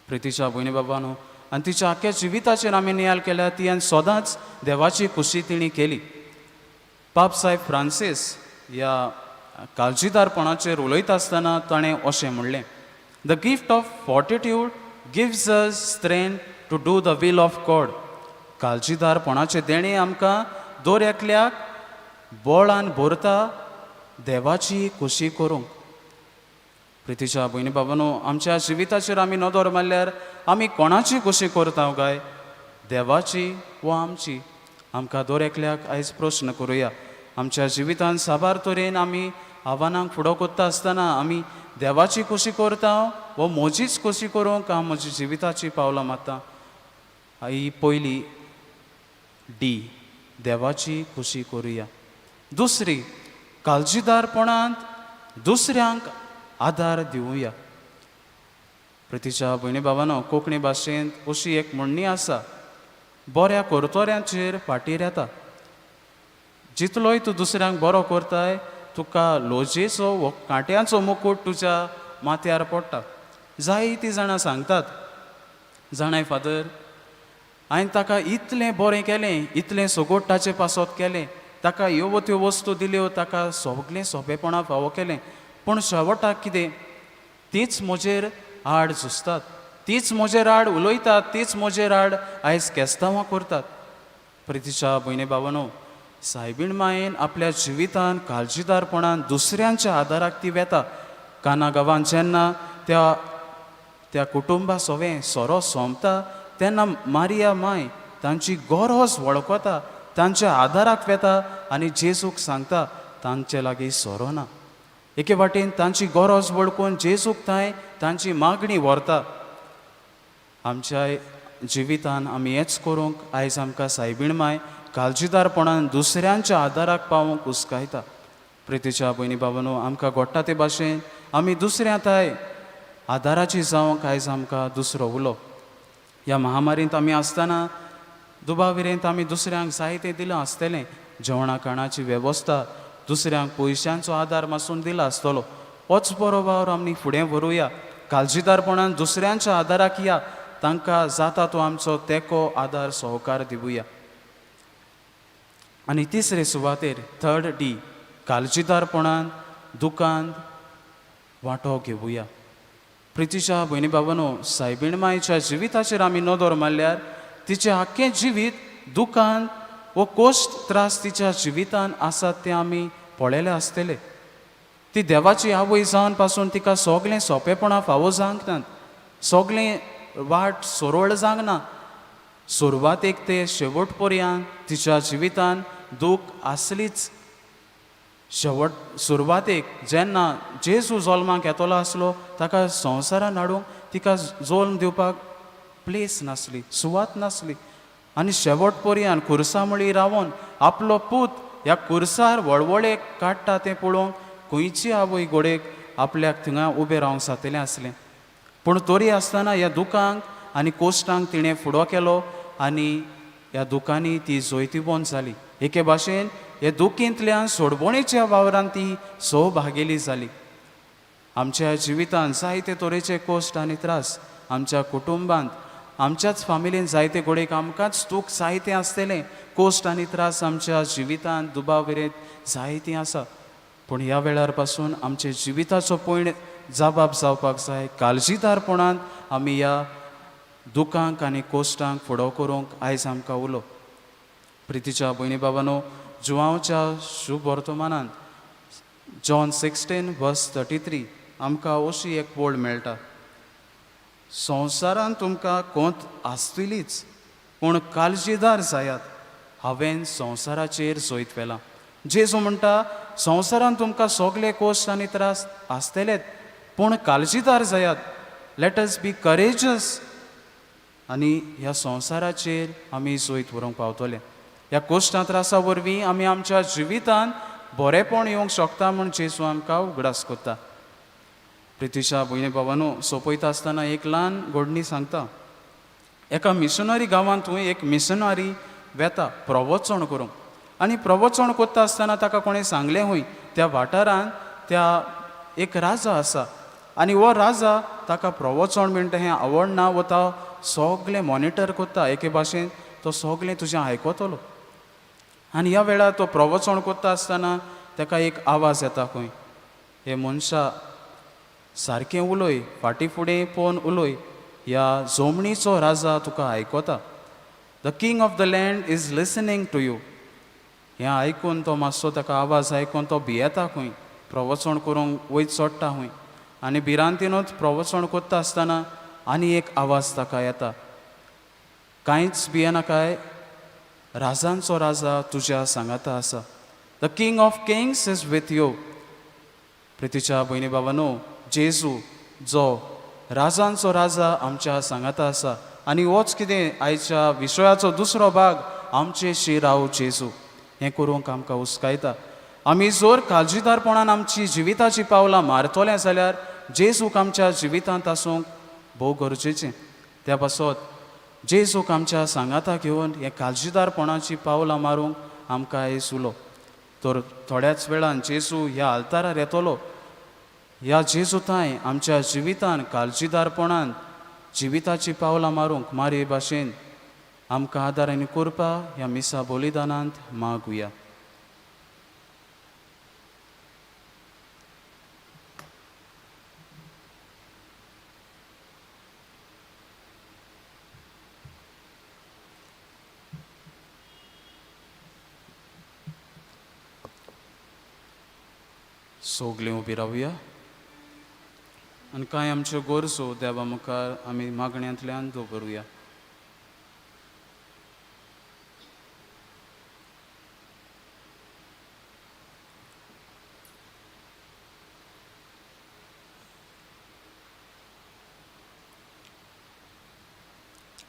Speaker 5: प्रितीच्या भयणी बाबानो, आनी तिच्या आख्ख्या जिविताचेर आमी नियाळ केल्या, ती सदांच देवाची खुशी तिणी केली. पाप साहेब फ्रांसीस ह्या काळजीदारपणाचेर उलयता आसतना ताणें अशें म्हणलें, "The gift of fortitude gives us strength to do the will of God." काळजीदारपणाचें देणें आमकां दर एकल्याक बळान भरता देवाची खुशी करूंक. प्रितीच्या भयणी बाबानो, आमच्या जिविताचेर आमी नदर मारल्यार आमी कोणाची खुशी करता काय, देवाची वा आमची? आमकां दर एकल्याक आयज प्रश्न करुया. आमच्या जिवितांत साबार तरेन आमी आव्हानांक फुडो करता आसतना आमी देवाची खुशी करता वा म्हजीच खुशी करूंक हांव म्हजी जिविताची पावलां मारता? ही पयली डी, देवाची खुशी करुया. दुसरी, काळजीदारपणांत दुसऱ्यांक आदार दिवया. प्रितीच्या भयणी बाबानो, कोंकणी भाशेंत अशी एक म्हणणी आसा, बऱ्या करतोऱ्यांचेर फाटीर येता. जितलोय तूं दुसऱ्यांक बरो करताय, तुका लोजेचो वो कांट्यांचो मुकूट तुज्या माथ्यार पडटा. जायतीं जाणां सांगतात, "जाणाय फादर, हांवें ताका इतलें बरें केलें, इतलें सगोट ताचे पासत केलें, ताका ह्यो त्यो वस्तू दिल्यो, ताका सगलें सोंपेपणां फावो केलें, पूण शेवटाक कितें? तीच म्हजेर आड झुजतात, तीच म्हजेर आड उलयतात, तीच म्हजेर आड आयज केस्तांवां करतात." प्रितीच्या भयणी बाबानो, सायबीण मायेन आपल्या जिवितान काळजीदारपणान दुसऱ्यांच्या आदाराक ती वेता. काना गांवांत जेन्ना त्या त्या कुटुंबा सोवें सोरो सोंपता, तेन्ना मारिया माय तांची गरज वळखता, तांच्या आदाराक वेता आनी जेजूक सांगता, तांचे लागीं सोरो ना. एके वाटेन तांची गरज वळखून जेजूक थंय तांची मागणी व्हरता. आमच्या जिवितान आमी हेंच करूंक आयज आमकां सायबीण माय काळजीदारपणान दुसऱ्यांच्या आदाराक पावोवंक उस्कायता. प्रितीच्या भयणी बाबानो, आमकां घडटा ते भाशेन आमी दुसऱ्या थाय आदाराची जावंक आयज आमकां दुसरो उलो. ह्या महामारींत आमी आसतना दुबाविरेंत आमी दुसऱ्यांक जायतें दिलां आसतलें, जेवणा खाणाची वेवस्था, दुसऱ्यांक पयशांचो आदार मासून दिला आसतलो. होच बरो वावर आमी फुडें व्हरुया. काळजीदारपणान दुसऱ्यांच्या आदाराक या, तांकां जाता तो आमचो तेंको, आदार, सहकार दिवया. आनी तिसरे सुवातेर, थर्ड डी, काळजीदारपणान दुकान वांटो घेवया. प्रितीच्या भयणी बाबानो, सायबीण मायच्या जिविताचेर आमी नदर मारल्यार तिचें आख्खें जिवीत दुकान वो कोश्ट त्रास तिच्या जिवितान आसात तें आमी पळयलें आसतलें. ती देवाची आवय जावन पासून तिका सगळें सोंपेपणां फावो जावंक नात, सगळें वाट सरळ जावंक ना. सुरवातेक ते शेवट पर्यंत तिच्या जिवितान दूख आसलीच. शेवट सुरवातेक जेन्ना जेजू जल्माक येतलो आसलो, ताका संवसारान हाडूंक तिका जल्म दिवपाक प्लेस नासली, सुवात नासली. आनी शेवट पर्यंत खुर्सा मुळी रावन आपलो पूत ह्या खुर्सार वळवळे काडटा तें पळोवंक खंयची आवय घोडेक आपल्याक थिंगा उबें रावंक जातलें आसलें? पूण तरी आसतना ह्या दुखांक आनी कोश्टांक तिणें फुडो केलो आनी ह्या दुखांनी ती जैतिवंत जाली. एके भाशेन हे दुखींतल्यान सोडवणेच्या वावरान ती सहभागेली जाली. आमच्या जिवितांत जायते तरेचे कश्ट आनी त्रास, आमच्या कुटुंबांत, आमच्याच फामिलीन जायते घडयेक आमकांच दूख जायतें आसतलें. कश्ट आनी त्रास आमच्या जिवितांत दुबाव विरेत जायतीं आसा. पूण ह्या वेळार पासून आमच्या जिविताचो पयण जबाब जावपाक जाय, काळजीदारपणान आमी ह्या दुखांक आनी कोश्टांक फुडो करूंक आयज आमकां उलो. प्रितीच्या भयणी बाबानो, जुवांवच्या शुभ वर्तमानान जॉन 16 वर्स 33 आमकां अशी एक वळ मेळटा. संवसारान तुमकां कोंत आसतलीच, पूण काळजीदार जायात, हांवें संवसाराचेर जैत व्हेलां. जेजू म्हणटा संवसारान तुमकां सगले कोश्ट आनी त्रास आसतलेच, पूण काळजीदार जायात. Let us be courageous आनी ह्या संवसाराचेर आमी जैत व्हरूंक पावतले. ह्या कोश्टां त्रासा वरवीं आमी आमच्या जिवितांत बरेंपण येवंक शकता म्हूण जेजू आमकां उगडास करता. प्रितीशा भयणी बाबानो, सोंपयता आसतना एक ल्हान घडणी सांगता. एका मिशनरी गांवांत थंय एक मिशनरी वेता प्रवचण करूंक आनी प्रवचण करता आसतना ताका कोणें सांगलें हूंय त्या वाठारांत त्या एक राजा आसा आनी हो राजा ताका प्रवचण म्हणटा हें आवडना, वता सगलें मॉनिटर करता, एके भाशेन तो सगलें तुजें आयकतलो. आनी ह्या वेळार तो प्रवचण करता आसतना ताका एक आवाज येता खंय, हे मनशा सारकें उलय, फाटीं फुडें पळोवन उलय, ह्या जमनीचो राजा तुका आयकता. The king of the land is listening to you. हें आयकून तो मातसो ताका आवाज आयकून तो भियेता खंय, प्रवचण करूंक वयर चडटा खंय आनी भिरांतीनूच प्रवचण करता आसतना आनी एक आवाज ताका येता, कांयच भियेनाकाय, राजांचो राजा तुज्या सांगाता आसा. The king of kings is with you. प्रितीच्या भयणी बाबानो, जेजू जो राजांचो राजा आमच्या सांगाता आसा आनी होच कितें आयच्या विशयाचो दुसरो भाग, आमचे शिराव जेजू हें करूंक आमकां हुस्कायता. आमी जर काळजीदारपणान आमची जिविताची पावलां मारतले जाल्यार जेजूक आमच्या जिवितांत आसूंक भोव गरजेचें. त्या पासत जेजूक आमच्या सांगाता घेवन हें काळजीदारपणाची पावलां मारूंक आमकां आयज उलो. तर थोड्याच वेळान जेजू ह्या आल्तारार येतलो. ह्या जेजू थांय आमच्या जिवितान काळजीदारपणान जिविताची पावलां मारूंक मारये भाशेन आमकां आदार आनी करपा ह्या मिसा बलिदानांत मागुया. सगलीं उबी रावया आनी कांय आमच्यो गरजो देवा मुखार आमी मागण्यांतल्यान दवरुया.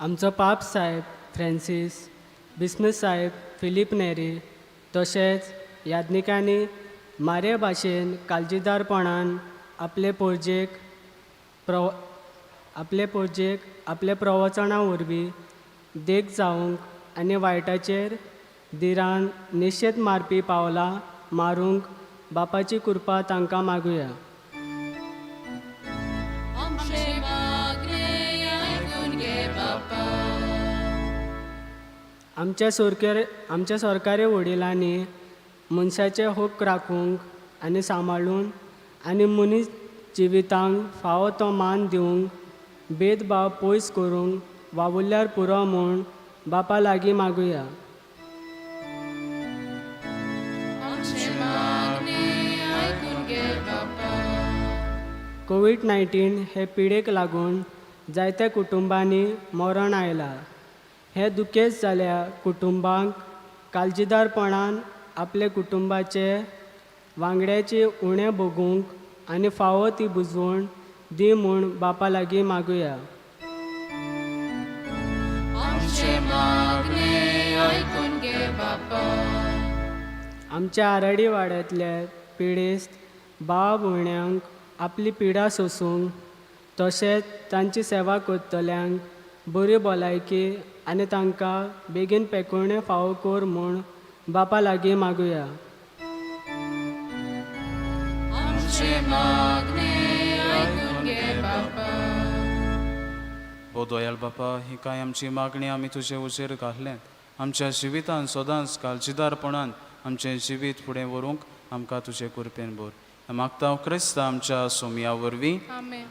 Speaker 8: आमचो पाप साहेब फ्रेंसीस, बिस्म साहेब फिलीप नेरी तशेंच याज्ञिकांनी मारे भाशेन काळजीदारपणान आपले पोरजेक आपले प्रवचना वरवीं देख जावंक आनी वायटाचेर धिरान निशेध मारपी पावलां मारूंक बापाची कृपा तांकां मागुया. आमच्या सरकारी वडिलांनी मनशाचे हक्क राखूंक आनी सांबाळून आनी मनीस जिवितांक फावो तो मान दिवंक भेदभाव पयस करूंक वावुरल्यार पुरो म्हूण बापा लागीं मागुया. कोवीड-19 हे पिडेक लागून जायत्या कुटुंबांनी मरण आयलां. हें दुखेस्त जाल्या कुटुंबांक काळजीदारपणान आपले कुटुंबाचे वांगड्याचे उणें भोगूंक आनी फावो ती बुजवण दी म्हूण बापा लागीं मागुया. आमच्या आराडी वाड्यांतले पिडेस्त भाव भयण्यांक आपली पिडा सोसूंक तशेंच तांची सेवा करतल्यांक बरी भलायकी आनी तांकां बेगीन पेकोवणें फावो कर म्हूण बापा लागीं मागुया.
Speaker 5: ओ दयाळ बापा, ही कांय आमची मागणी आमी तुजे उजेर घातल्यात. आमच्या जिवितान सदांच काळजीदारपणान आमचें जिवीत फुडें व्हरूंक आमकां तुजे कृपेन भर. मागता क्रिस्त आमच्या सोमया वरवीं.
Speaker 2: आमेन.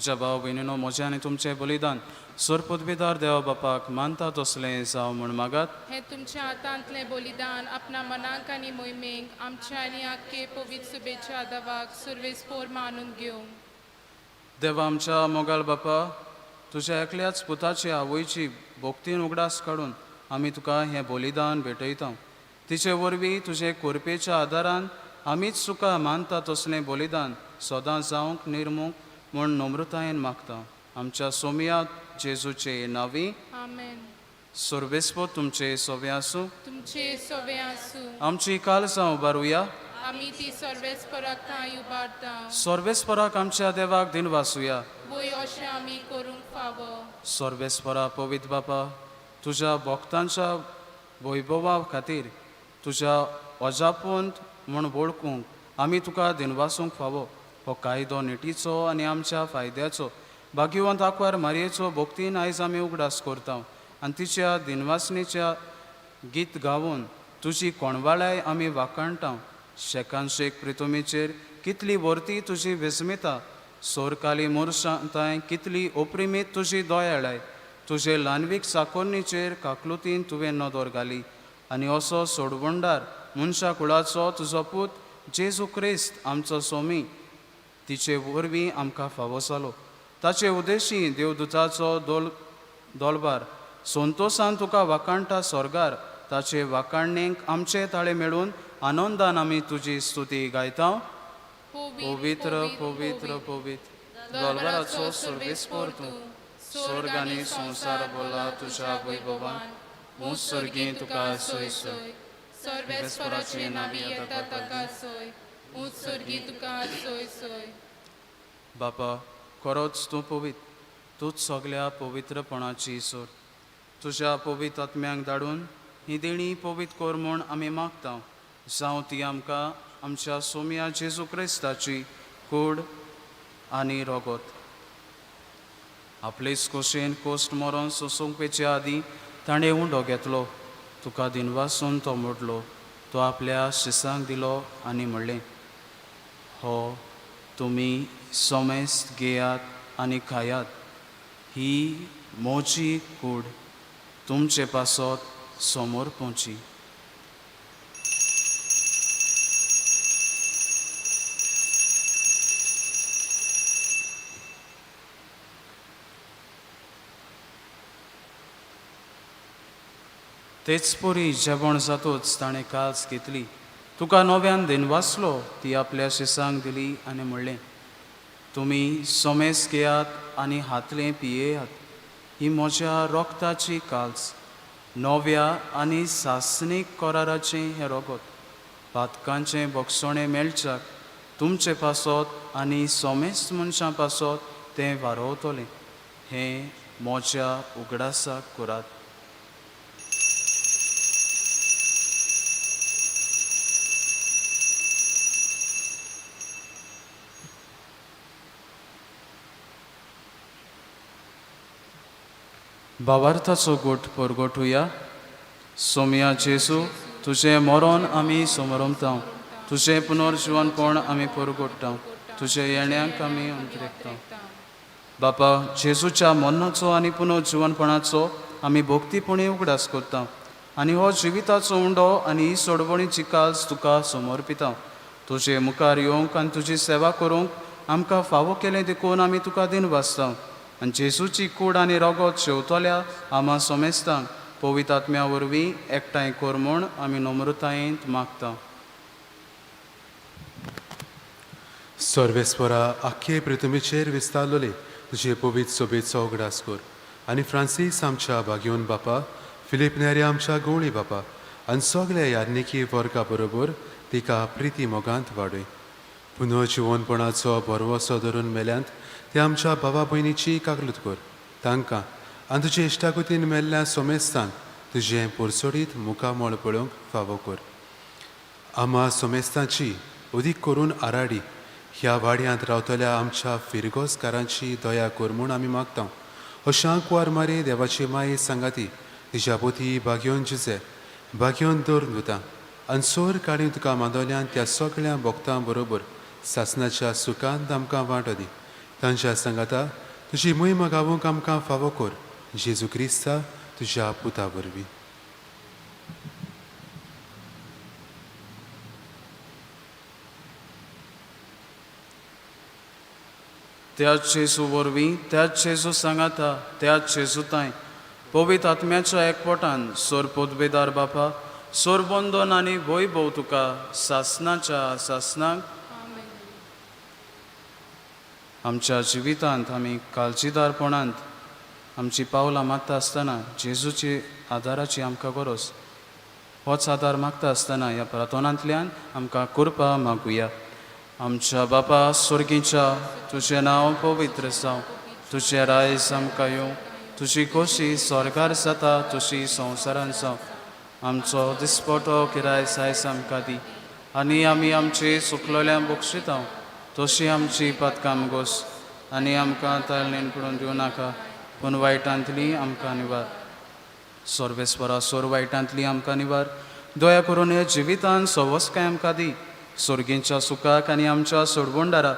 Speaker 5: म्हज्या भाव भयणीनो, म्हजें आनी तुमचें बलिदान सरपदवीदार देवा बापाक मानता तसलें जावं म्हूण मागात.
Speaker 2: हें तुमच्या हातांतलें बलिदान आपणा मनाक आनी मोहिमेक आमच्या आनी आख्खे पवित्र सुबेच्या दवाक सुर्वेस्पोर मानून घेवं.
Speaker 5: देवा आमच्या मोगाल बापा, तुज्या एकल्याच पुताची आवयची भक्तीन उगडास काडून आमी तुका हें बलिदान भेटयता. तिचे वरवीं तुजे कोरपेच्या आदारान आमीच तुका मानता तसलें बलिदान सदां जावंक निर्मूंक म्हूण नम्रतायेन मागता, आमच्या सोमया जेजूचे नांवी.
Speaker 2: आमेन.
Speaker 5: सर्वेस्पोत तुमचे सोवे आसूं.
Speaker 2: तुमचे सोवे आसूं.
Speaker 5: आमची कालसां उबारुया.
Speaker 2: आमी ती सर्वेस्पराक थांय उबारता.
Speaker 5: सर्वेस्पराक आमच्या देवाक दिनवासुया.
Speaker 2: वय, अशें आमी करूंक फावो.
Speaker 5: सर्वेस्परा पवित्र बापा, तुज्या भक्तांच्या वैभवा खातीर तुज्या अजापंत म्हूण वळखूंक आमी तुका दिनवासूंक फावो. हो कायदो निटीचो आनी आमच्या फायद्याचो. भाग्यवंत आंकवार मारयेचो भक्तीन आयज आमी उगडास करता आनी तिच्या दिनवासणेच्या गीत गावन तुजी कोणवाळाय आमी वाखाणटा. शेकानशेक प्रितुमीचेर कितली वर्ती तुजी विस्मिता, सोरकाली मोरशांताय कितली ओप्रिमीत तुजी दयाळाय. तुजे ल्हानवीक चाकोरणीचेर काकलुतीन तुवें नदर घाली आनी असो सोडवणदार मनशा कुळाचो तुजो पूत जेजू क्रिस्त आमचो सोमी तिचे वरवीं आमकां फावो जालो. ताचे उदेशी देवदुताचो दोल दोलबार संतोसान तुका वाखाणटा स्वर्गार. ताचे वाखाणणेक आमचे ताळे मेळून आनंदान आमी तुजी स्तुती गायता. पवित्र पवित्र पवित्र दोलबाराचो सर्वेस्पोर तूं, स्वर्ग आनी संवसार बोला तुज्या वैभवान. ऊंच सर्गी तुका सोय सोय.
Speaker 2: सर्वेस्पराचे नावी येता ताका सोय. ऊंच सर्गी तुका सोय सोय.
Speaker 5: बापा, खरोच तूं पवित्र, तूंच सगल्या पवित्रपणाची सोर. तुज्या पवित्र आत्म्यांक धाडून ही देणी पवित्र कर म्हूण आमी मागता, जावं ती आमकां आमच्या सोम्या जेजू क्रिस्ताची कूड आनी रगत. आपलेच खोशयेन कोश्ट मरोन सोसूंक वेचे आदीं ताणें उंडो घेतलो, तुका दिनवासून तो मोडलो, तो आपल्या शिसांक दिलो आनी म्हणलें, हो तुमी सोमेस्त घेयात आनी खायात, ही म्हजी कूड तुमचे पासत समोर पोवची. तेच परी जेवण जातूच ताणें काल्स घेतली, तुका नव्यान दिनवासलो, ती आपल्या शिसांक दिली आनी म्हणलें, तुमी सोमेस घेयात आनी हातलें पियेयात, ही म्हज्या रोगताची काल्स, नव्या आनी सासणीक कराराचें हें रोगत. पातकांचें बक्षणें मेळच्याक तुमचे पासत आनी सोमेस्त मनशां पासत तें वारोवतलें. हें म्हज्या उगडासाक करात. भावार्थाचो गोट परगोटुया. सोमया जेजू, तुजें मरण आमी समरमता, तुजें पुनर्जिवनपण आमी परगोट्टा, तुजे येण्याक आमी अंतरेकता. बापा, जेजूच्या मरणाचो आनी पुनर्जिवनपणाचो आमी भक्तीपणी उगडास करता आनी हो जिविताचो उंडो आनी ही सोडवणीची काल्स तुका समर्पिता. तुजे मुखार येवंक आनी तुजी सेवा करूंक आमकां फावो केलें देखून आमी तुका दिनवासता. आनी जेजूची कूड आनी रगत शेवतल्या आमा सोमेस्तांक पवित्र आत्म्या वरवीं एकठांय कर म्हूण आमी नम्रतायेंत मागता.
Speaker 4: सर्वेस्परा, आख्खे पृथ्वीचेर विस्तारलोले तुजे पवित्र सोबेचो उगडास कर आनी फ्रांसीस आमच्या भाग्योन बापा, फिलीप नेरी आमच्या गवळी बापा आनी सगल्या याज्ञिकी वर्गा बरोबर तिका प्रिती मोगांत वाडय. पुनर्जिवनपणाचो भरवसो धरून मेल्यांत ते आमच्या भावा भयणीची काकलूत कर. तांकां आनी तुजे इश्टागतीन मेल्ल्या सोमेस्तांक तुजें पोरसोडीत मुखामळ पळोवंक फावो कर. आमा सोमेस्तांची अदीक करून आराडी ह्या वाड्यांत रावतल्या आमच्या फिरगोजकारांची दया कर म्हूण आमी मागता. अशा कुवार मारे देवाची माये सांगाती तिच्या पोती भाग्योन जिजे भाग्योन दवरून दिता आनी सोर काळी तुका मांदोल्यान त्या सगळ्या भक्तां बरोबर सासनाच्या सुखांत आमकां वांटो दी. तांच्या सांगाता तुजी मोहिमा गावोंक आमकां फावो कर जेजू क्रिस्ता तुज्या पुता वरवीं.
Speaker 5: त्याच जेजू वरवीं, त्याच जेजू सांगाता, त्याच जेजू तांय पवित्र आत्म्याच्या एकवटान सोर पदवेदार बापा सोरबंदन आनी वैभव तुका सासनाच्या सासनाक. आमच्या जिवितांत आमी काळजीदारपणांत आमची पावलां मारता आसतना जेजूची आदाराची आमकां गरज, होच आदार मागता आसतना ह्या प्रार्थनांतल्यान आमकां कृपा मागुया. आमच्या बापा स्वर्गीच्या, तुजें नांव पवित्र जावं, तुजें रायज आमकां येवं, तुजी खोशी स्वर्गार जाता तशी संवसारान जावं. आमचो दिसपटो किराय सायस आमकां दी आनी आमी आमची चुकलोल्यांक बक्षिता तशी आमची पातकां गोस आनी आमकां ताळणेन पडून दिवं नाका पूण वायटांतली आमकां निवार. सर्वेस्वरा सोर वायटांतली आमकां निवार, दया करून हे जिवितान सवस्काय आमकां दी. सोर्गींच्या सुखाक आनी आमच्या सोडवणदारा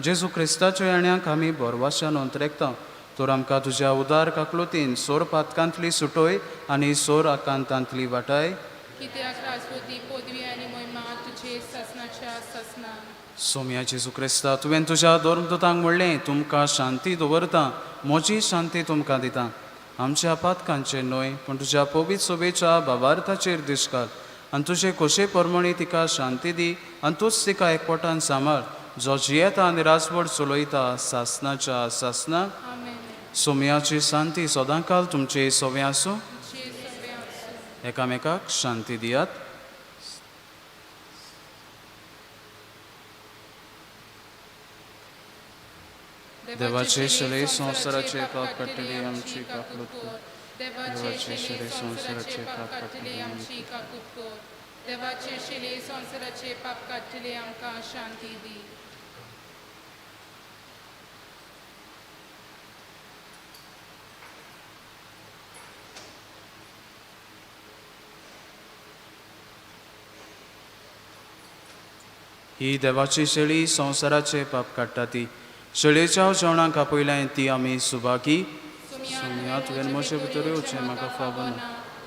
Speaker 5: जेजू क्रिस्ताच्या येण्याक आमी बोरवाशान अंतरेकता. तर आमकां तुज्या उदार काकलुतीन सोर पातकांतली सुटोय आनी सोर आकांतांतली वाटाय.
Speaker 2: कित्याक राजवती पदवी आनी मोहिमा तुजे सासनाच्या सासनाक.
Speaker 5: सोम्या जेजू क्रिस्ता, तुवें तुज्या धर्मदूतांक म्हणलें, तुमकां शांती दवरता, म्हजी शांती तुमकां दिता. आमच्या पातकांचेर न्हय पूण तुज्या पवित्र सोबेच्या भावार्थाचेर दिश्ट घाल आनी तुजे खोशे प्रमाणे तिका शांती दी आनी तूंच तिका एकवटान सांबाळ, जो जियेता आनी राजवट चलयता सासनाच्या सासनाक. सोम्याची शांती सदांकाल तुमचे सोवे आसूं. एकामेकाक शांती दियात. देवाचे शरीर संवसाराचे पाप काडटली आमची काकूत कर. देवाचे शरीर संवसाराचे पाप काडटली आमची
Speaker 2: काकूत कर. देवाचे शिले संवसाराचे पाप काडटले आमकां शांती दी.
Speaker 5: ही देवाची शेळी संवसाराचे पाप काडटा ती शेळयेच्या जेवणाक आपयल्यां ती आमी सुभागी. सोम्या तुवें म्हजे भितर येवचें म्हाका फावना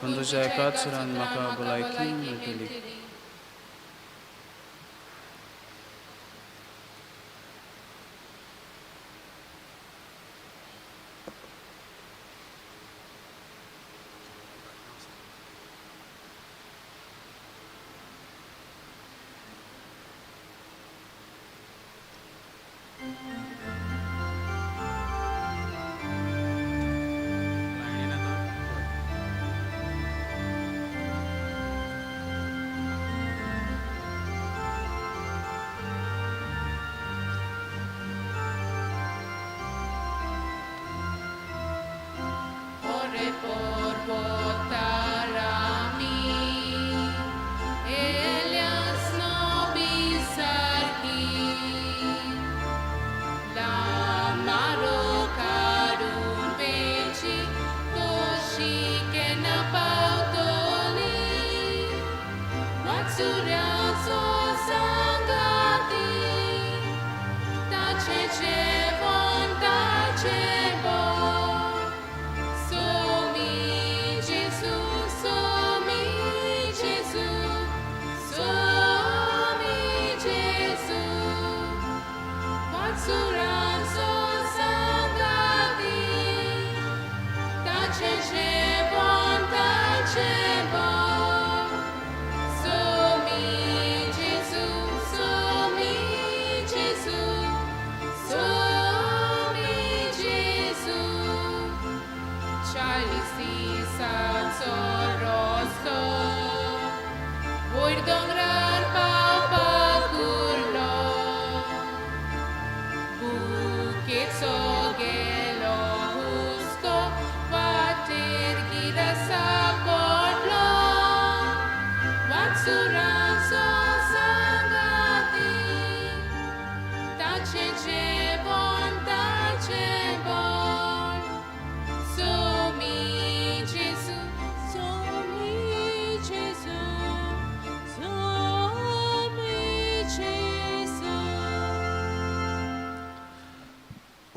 Speaker 5: पूण तुज्या एकाच सुरान म्हाका भलायकी मेळटली.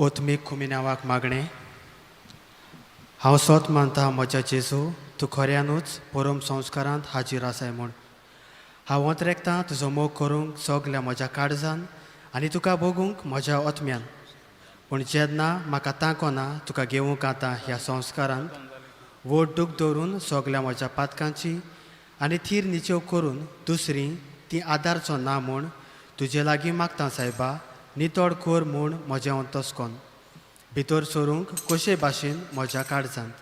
Speaker 9: ओतमीक खुमिनावाक मागणें. हांव सोत मानता म्हज्या जेजू, तूं खऱ्यानूच परम संस्कारांत हाजीर आसाय म्हूण. हांव अंतरेकतां तुजो मोग करूंक सगल्या म्हज्या काळजान आनी तुका भोगूंक म्हज्या ओतम्यान. पूण जेन्ना म्हाका तांको ना तुका घेवंक आतां ह्या संस्कारांत, व्हड दूख दवरून सगल्या म्हज्या पातकांची आनी थीर निचेव करून दुसरी ती आदारचो ना म्हूण तुजे लागीं मागता सायबा, नितळ कर म्हूण म्हजें अंतस्कोन भितर सरूंक कशे भाशेन म्हज्या काळजांत.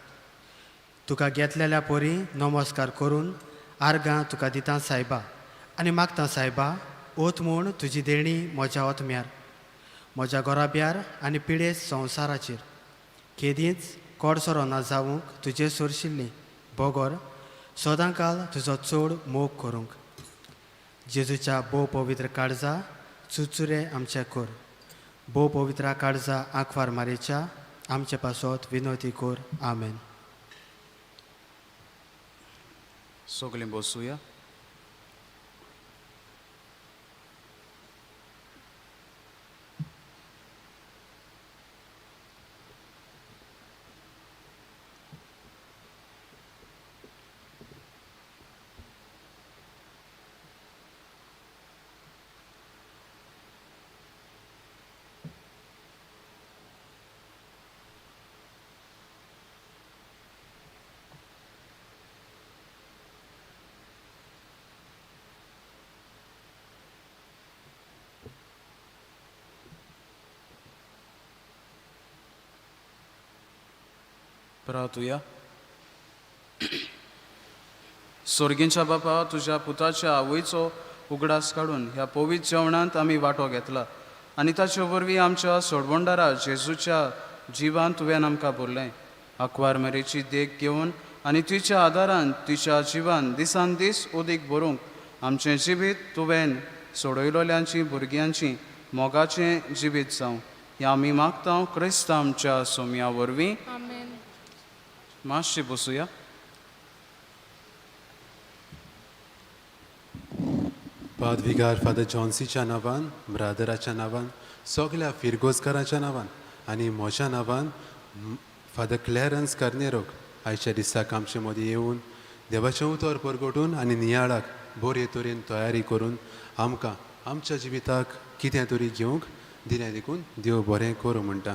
Speaker 9: तुका घेतलेल्या परी नमस्कार करून आर्गां तुका दिता सायबा आनी मागता सायबा, ओत म्हूण तुजी देणी म्हज्या ओतम्यार, म्हज्या घराब्यार आनी पिडेस्त संवसाराचेर. केदींच कोडसरो ना जावंक तुजे सोरशिल्ली बगर सदांकाल तुजो चड मोग करूंक. जेजूच्या भोव पवित्र काळजा चुचुरे आमचे कर. भोव पवित्र काळजा आंकवार मारेच्या आमचे पासत विनोती कर. आमेन.
Speaker 5: सगळीं बसुया. प्रातुया. सोर्गींच्या बापा, तुज्या पुताच्या आवयचो उगडास काडून ह्या पवित्र जेवणांत आमी वांटो घेतला आनी ताचे वरवीं आमच्या सोडवणदारा जेजूच्या जिवान तुवें आमकां भरलें. आंकवार मेरेची देख घेवन आनी तिच्या आदारान तिच्या जिवान दिसान दीस उदीक भरूंक आमचें जिवीत तुवें सोडयलोल्यांची भुरग्यांची मोगाचें जिवीत जावं, हें आमी मागता क्रिस्त आमच्या सोमया वरवीं.
Speaker 2: आमेन.
Speaker 5: मातशी बसुया.
Speaker 4: पादविगार फादर जॉन्सीच्या नांवान, ब्रादराच्या नांवान, सगल्या फिरगोजकाराच्या नांवान आनी म्हज्या नांवान फादर क्लॅरन्स कार्नेरोक आयच्या दिसाक आमचे मदीं येवन देवाचें उतर परगटून आनी नियाळाक बरे तरेन तयारी करून आमकां आमच्या जिविताक कितें तरी घेवंक दिलें देखून देव बरें करूं म्हणटा.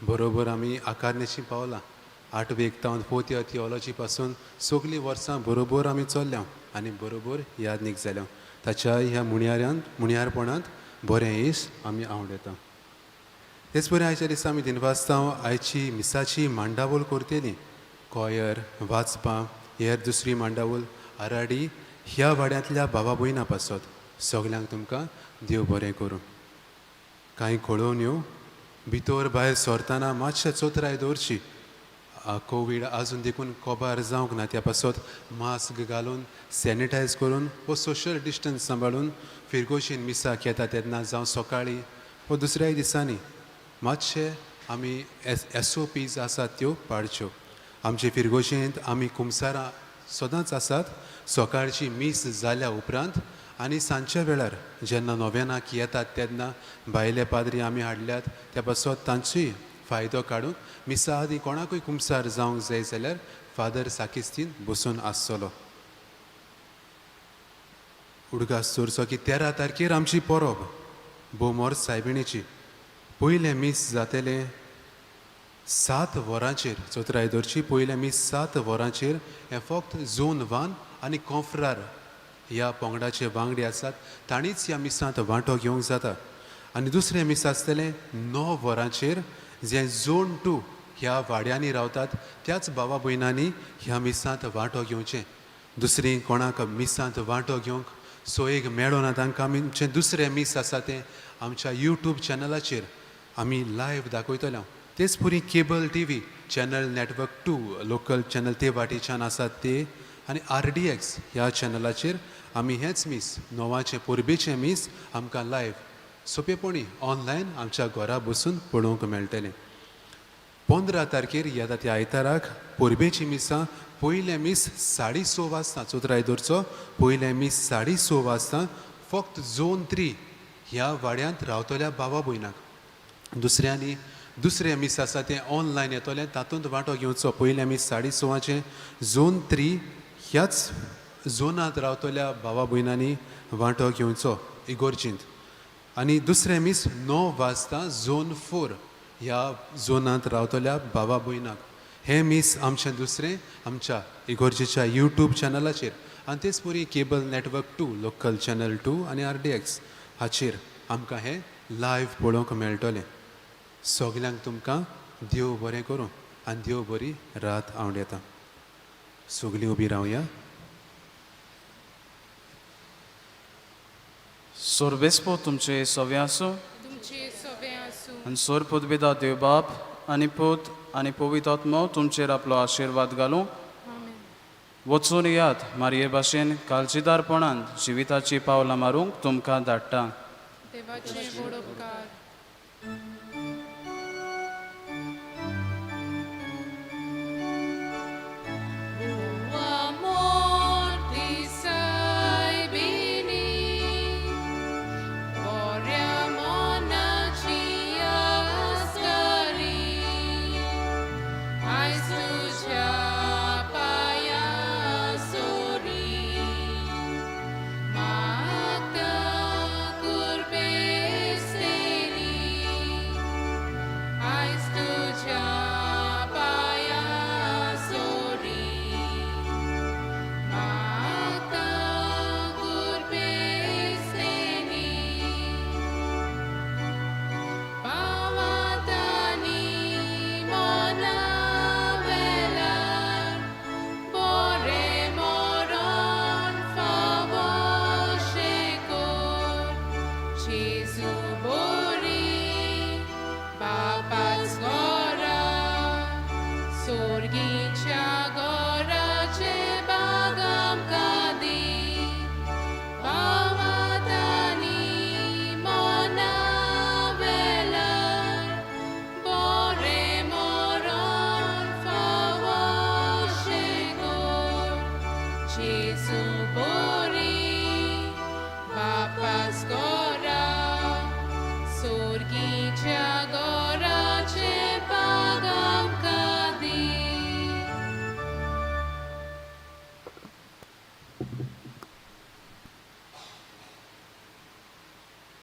Speaker 4: बरोबर आमी आकारनेशी पावलां. आठवेक तावन फोर्थ इयर थियोलॉजी पासून सगलीं वर्सां बरोबर आमी चल्ल्या आनी बरोबर यादनीक जाल्या. ताच्या ह्या मुणयाऱ्यांत मुणयारपणांत बरें येस आमी आवडटा. तेच परी आयच्या दिसा आमी दिनवास्तांव आयची मिसाची मांडावळ करतली कॉयर वाचपां हेर दुसरी मांडावळ आराडी ह्या वाड्यांतल्या भावा भयणां पासत सगल्यांक तुमकां देव बरें करूं. कांय कळोवन येवं भितर भायर सरतना मातशें चोत्राय दवरची. कोवीड आजून देखून कोबार जावंक ना, त्या पासत मास्क घालून सॅनिटायज करून वो सोशल डिस्टन्स सांबाळून फिरगोशीन मिसाक येता तेन्ना जावं सकाळीं वो दुसऱ्याय दिसांनी मातशें आमी एस ओ पीज आसात त्यो पाळच्यो. आमचे फिरगोशेंत आमी कुमसारां सदांच आसात. सकाळची मीस जाल्या उपरांत आनी सांजच्या वेळार जेन्ना नोव्यानाक येतात तेन्ना भायले पाद्री आमी हाडल्यात, त्या पासत तांचोय फायदो काडूंक मिसा आदीं कोणाकूय कुमसार जावंक जाय जाल्यार फादर साकिस्तीन बसून आसतलो. उडगास दवरचो की 13 तारखेर आमची परब बोमोर सायबिणीची पयलें मीस जातलें 7 वरांचेर. चोत्राय दवरची, पयलें मीस 7 वरांचेर. हें फक्त झोन 1 आनी कोंफ्रार ह्या पंगडाचे वांगडी आसात तांणीच ह्या मिसांत वांटो घेवंक जाता. आनी दुसरें मीस आसतलें 9 वरांचेर, जें झोन 2 ह्या वाड्यांनी रावतात त्याच भावा भयणांनी ह्या मिसांत वांटो घेवचें. दुसरी कोणाक मिसांत वांटो घेवंक सोयीक मेळना तांकां आमचें दुसरें मीस आसा तें आमच्या यूट्यूब चॅनलाचेर आमी लायव्ह दाखयतले. तेच पुरी cable T V channel network 2 local channel ते वाटेच्यान आसात ते आनी RDX ह्या चॅनलाचेर आमी हेंच मीस 9वाचें परबेचें मीस आमकां लायव्ह सोंपेपणी ऑनलायन आमच्या घरा बसून पळोवंक मेळटलें. 15 तारखेर येता त्या आयताराक परबेची मिसां पयलें मीस 6:30 वाजता. चोत्राय दवरचो, पयलें मीस 6:30 वाजता फक्त झोन 3 ह्या वाड्यांत रावतल्या भावा भयणांक. दुसऱ्यांनी दुसरें मीस आसा तें ऑनलायन येतलें, तातूंत वांटो घेवचो. पयलें मीस 6:30 झोन 3 ह्याच झोनांत रावतल्या भावा भयणांनी वांटो घेवचो इगोर्जींत. आनी दुसरें मीस 9 वाजता झोन 4 ह्या झोनांत रावतल्या भावा भयणांक. हें मीस आमचें दुसरें आमच्या इगोर्जेच्या यूट्यूब चॅनलाचेर आनी तेच परी केबल नेटवर्क 2, लोकल चॅनल 2 आनी RDX हाचेर आमकां हें लायव्ह पळोवंक मेळटलें. सगल्यांक तुमकां देव बरें करूं आनी देव बरी रात आवड येता. सगलीं उबी रावया.
Speaker 5: सोरबेस्पो तुमचे सवे आसूं.
Speaker 2: तुमचे सवे आसूं.
Speaker 5: आनी सोर पुदबिदा देव बाप आनी पूत आनी पवित्र आत्मो तुमचेर आपलो आशिर्वाद घालूं.
Speaker 2: आमेन.
Speaker 5: वचून यात मारये भाशेन काळजीदारपणान जिविताची पावलां मारूंक तुमकां धाडटा.
Speaker 2: देवाचे व्हड उपकार. Sorghi.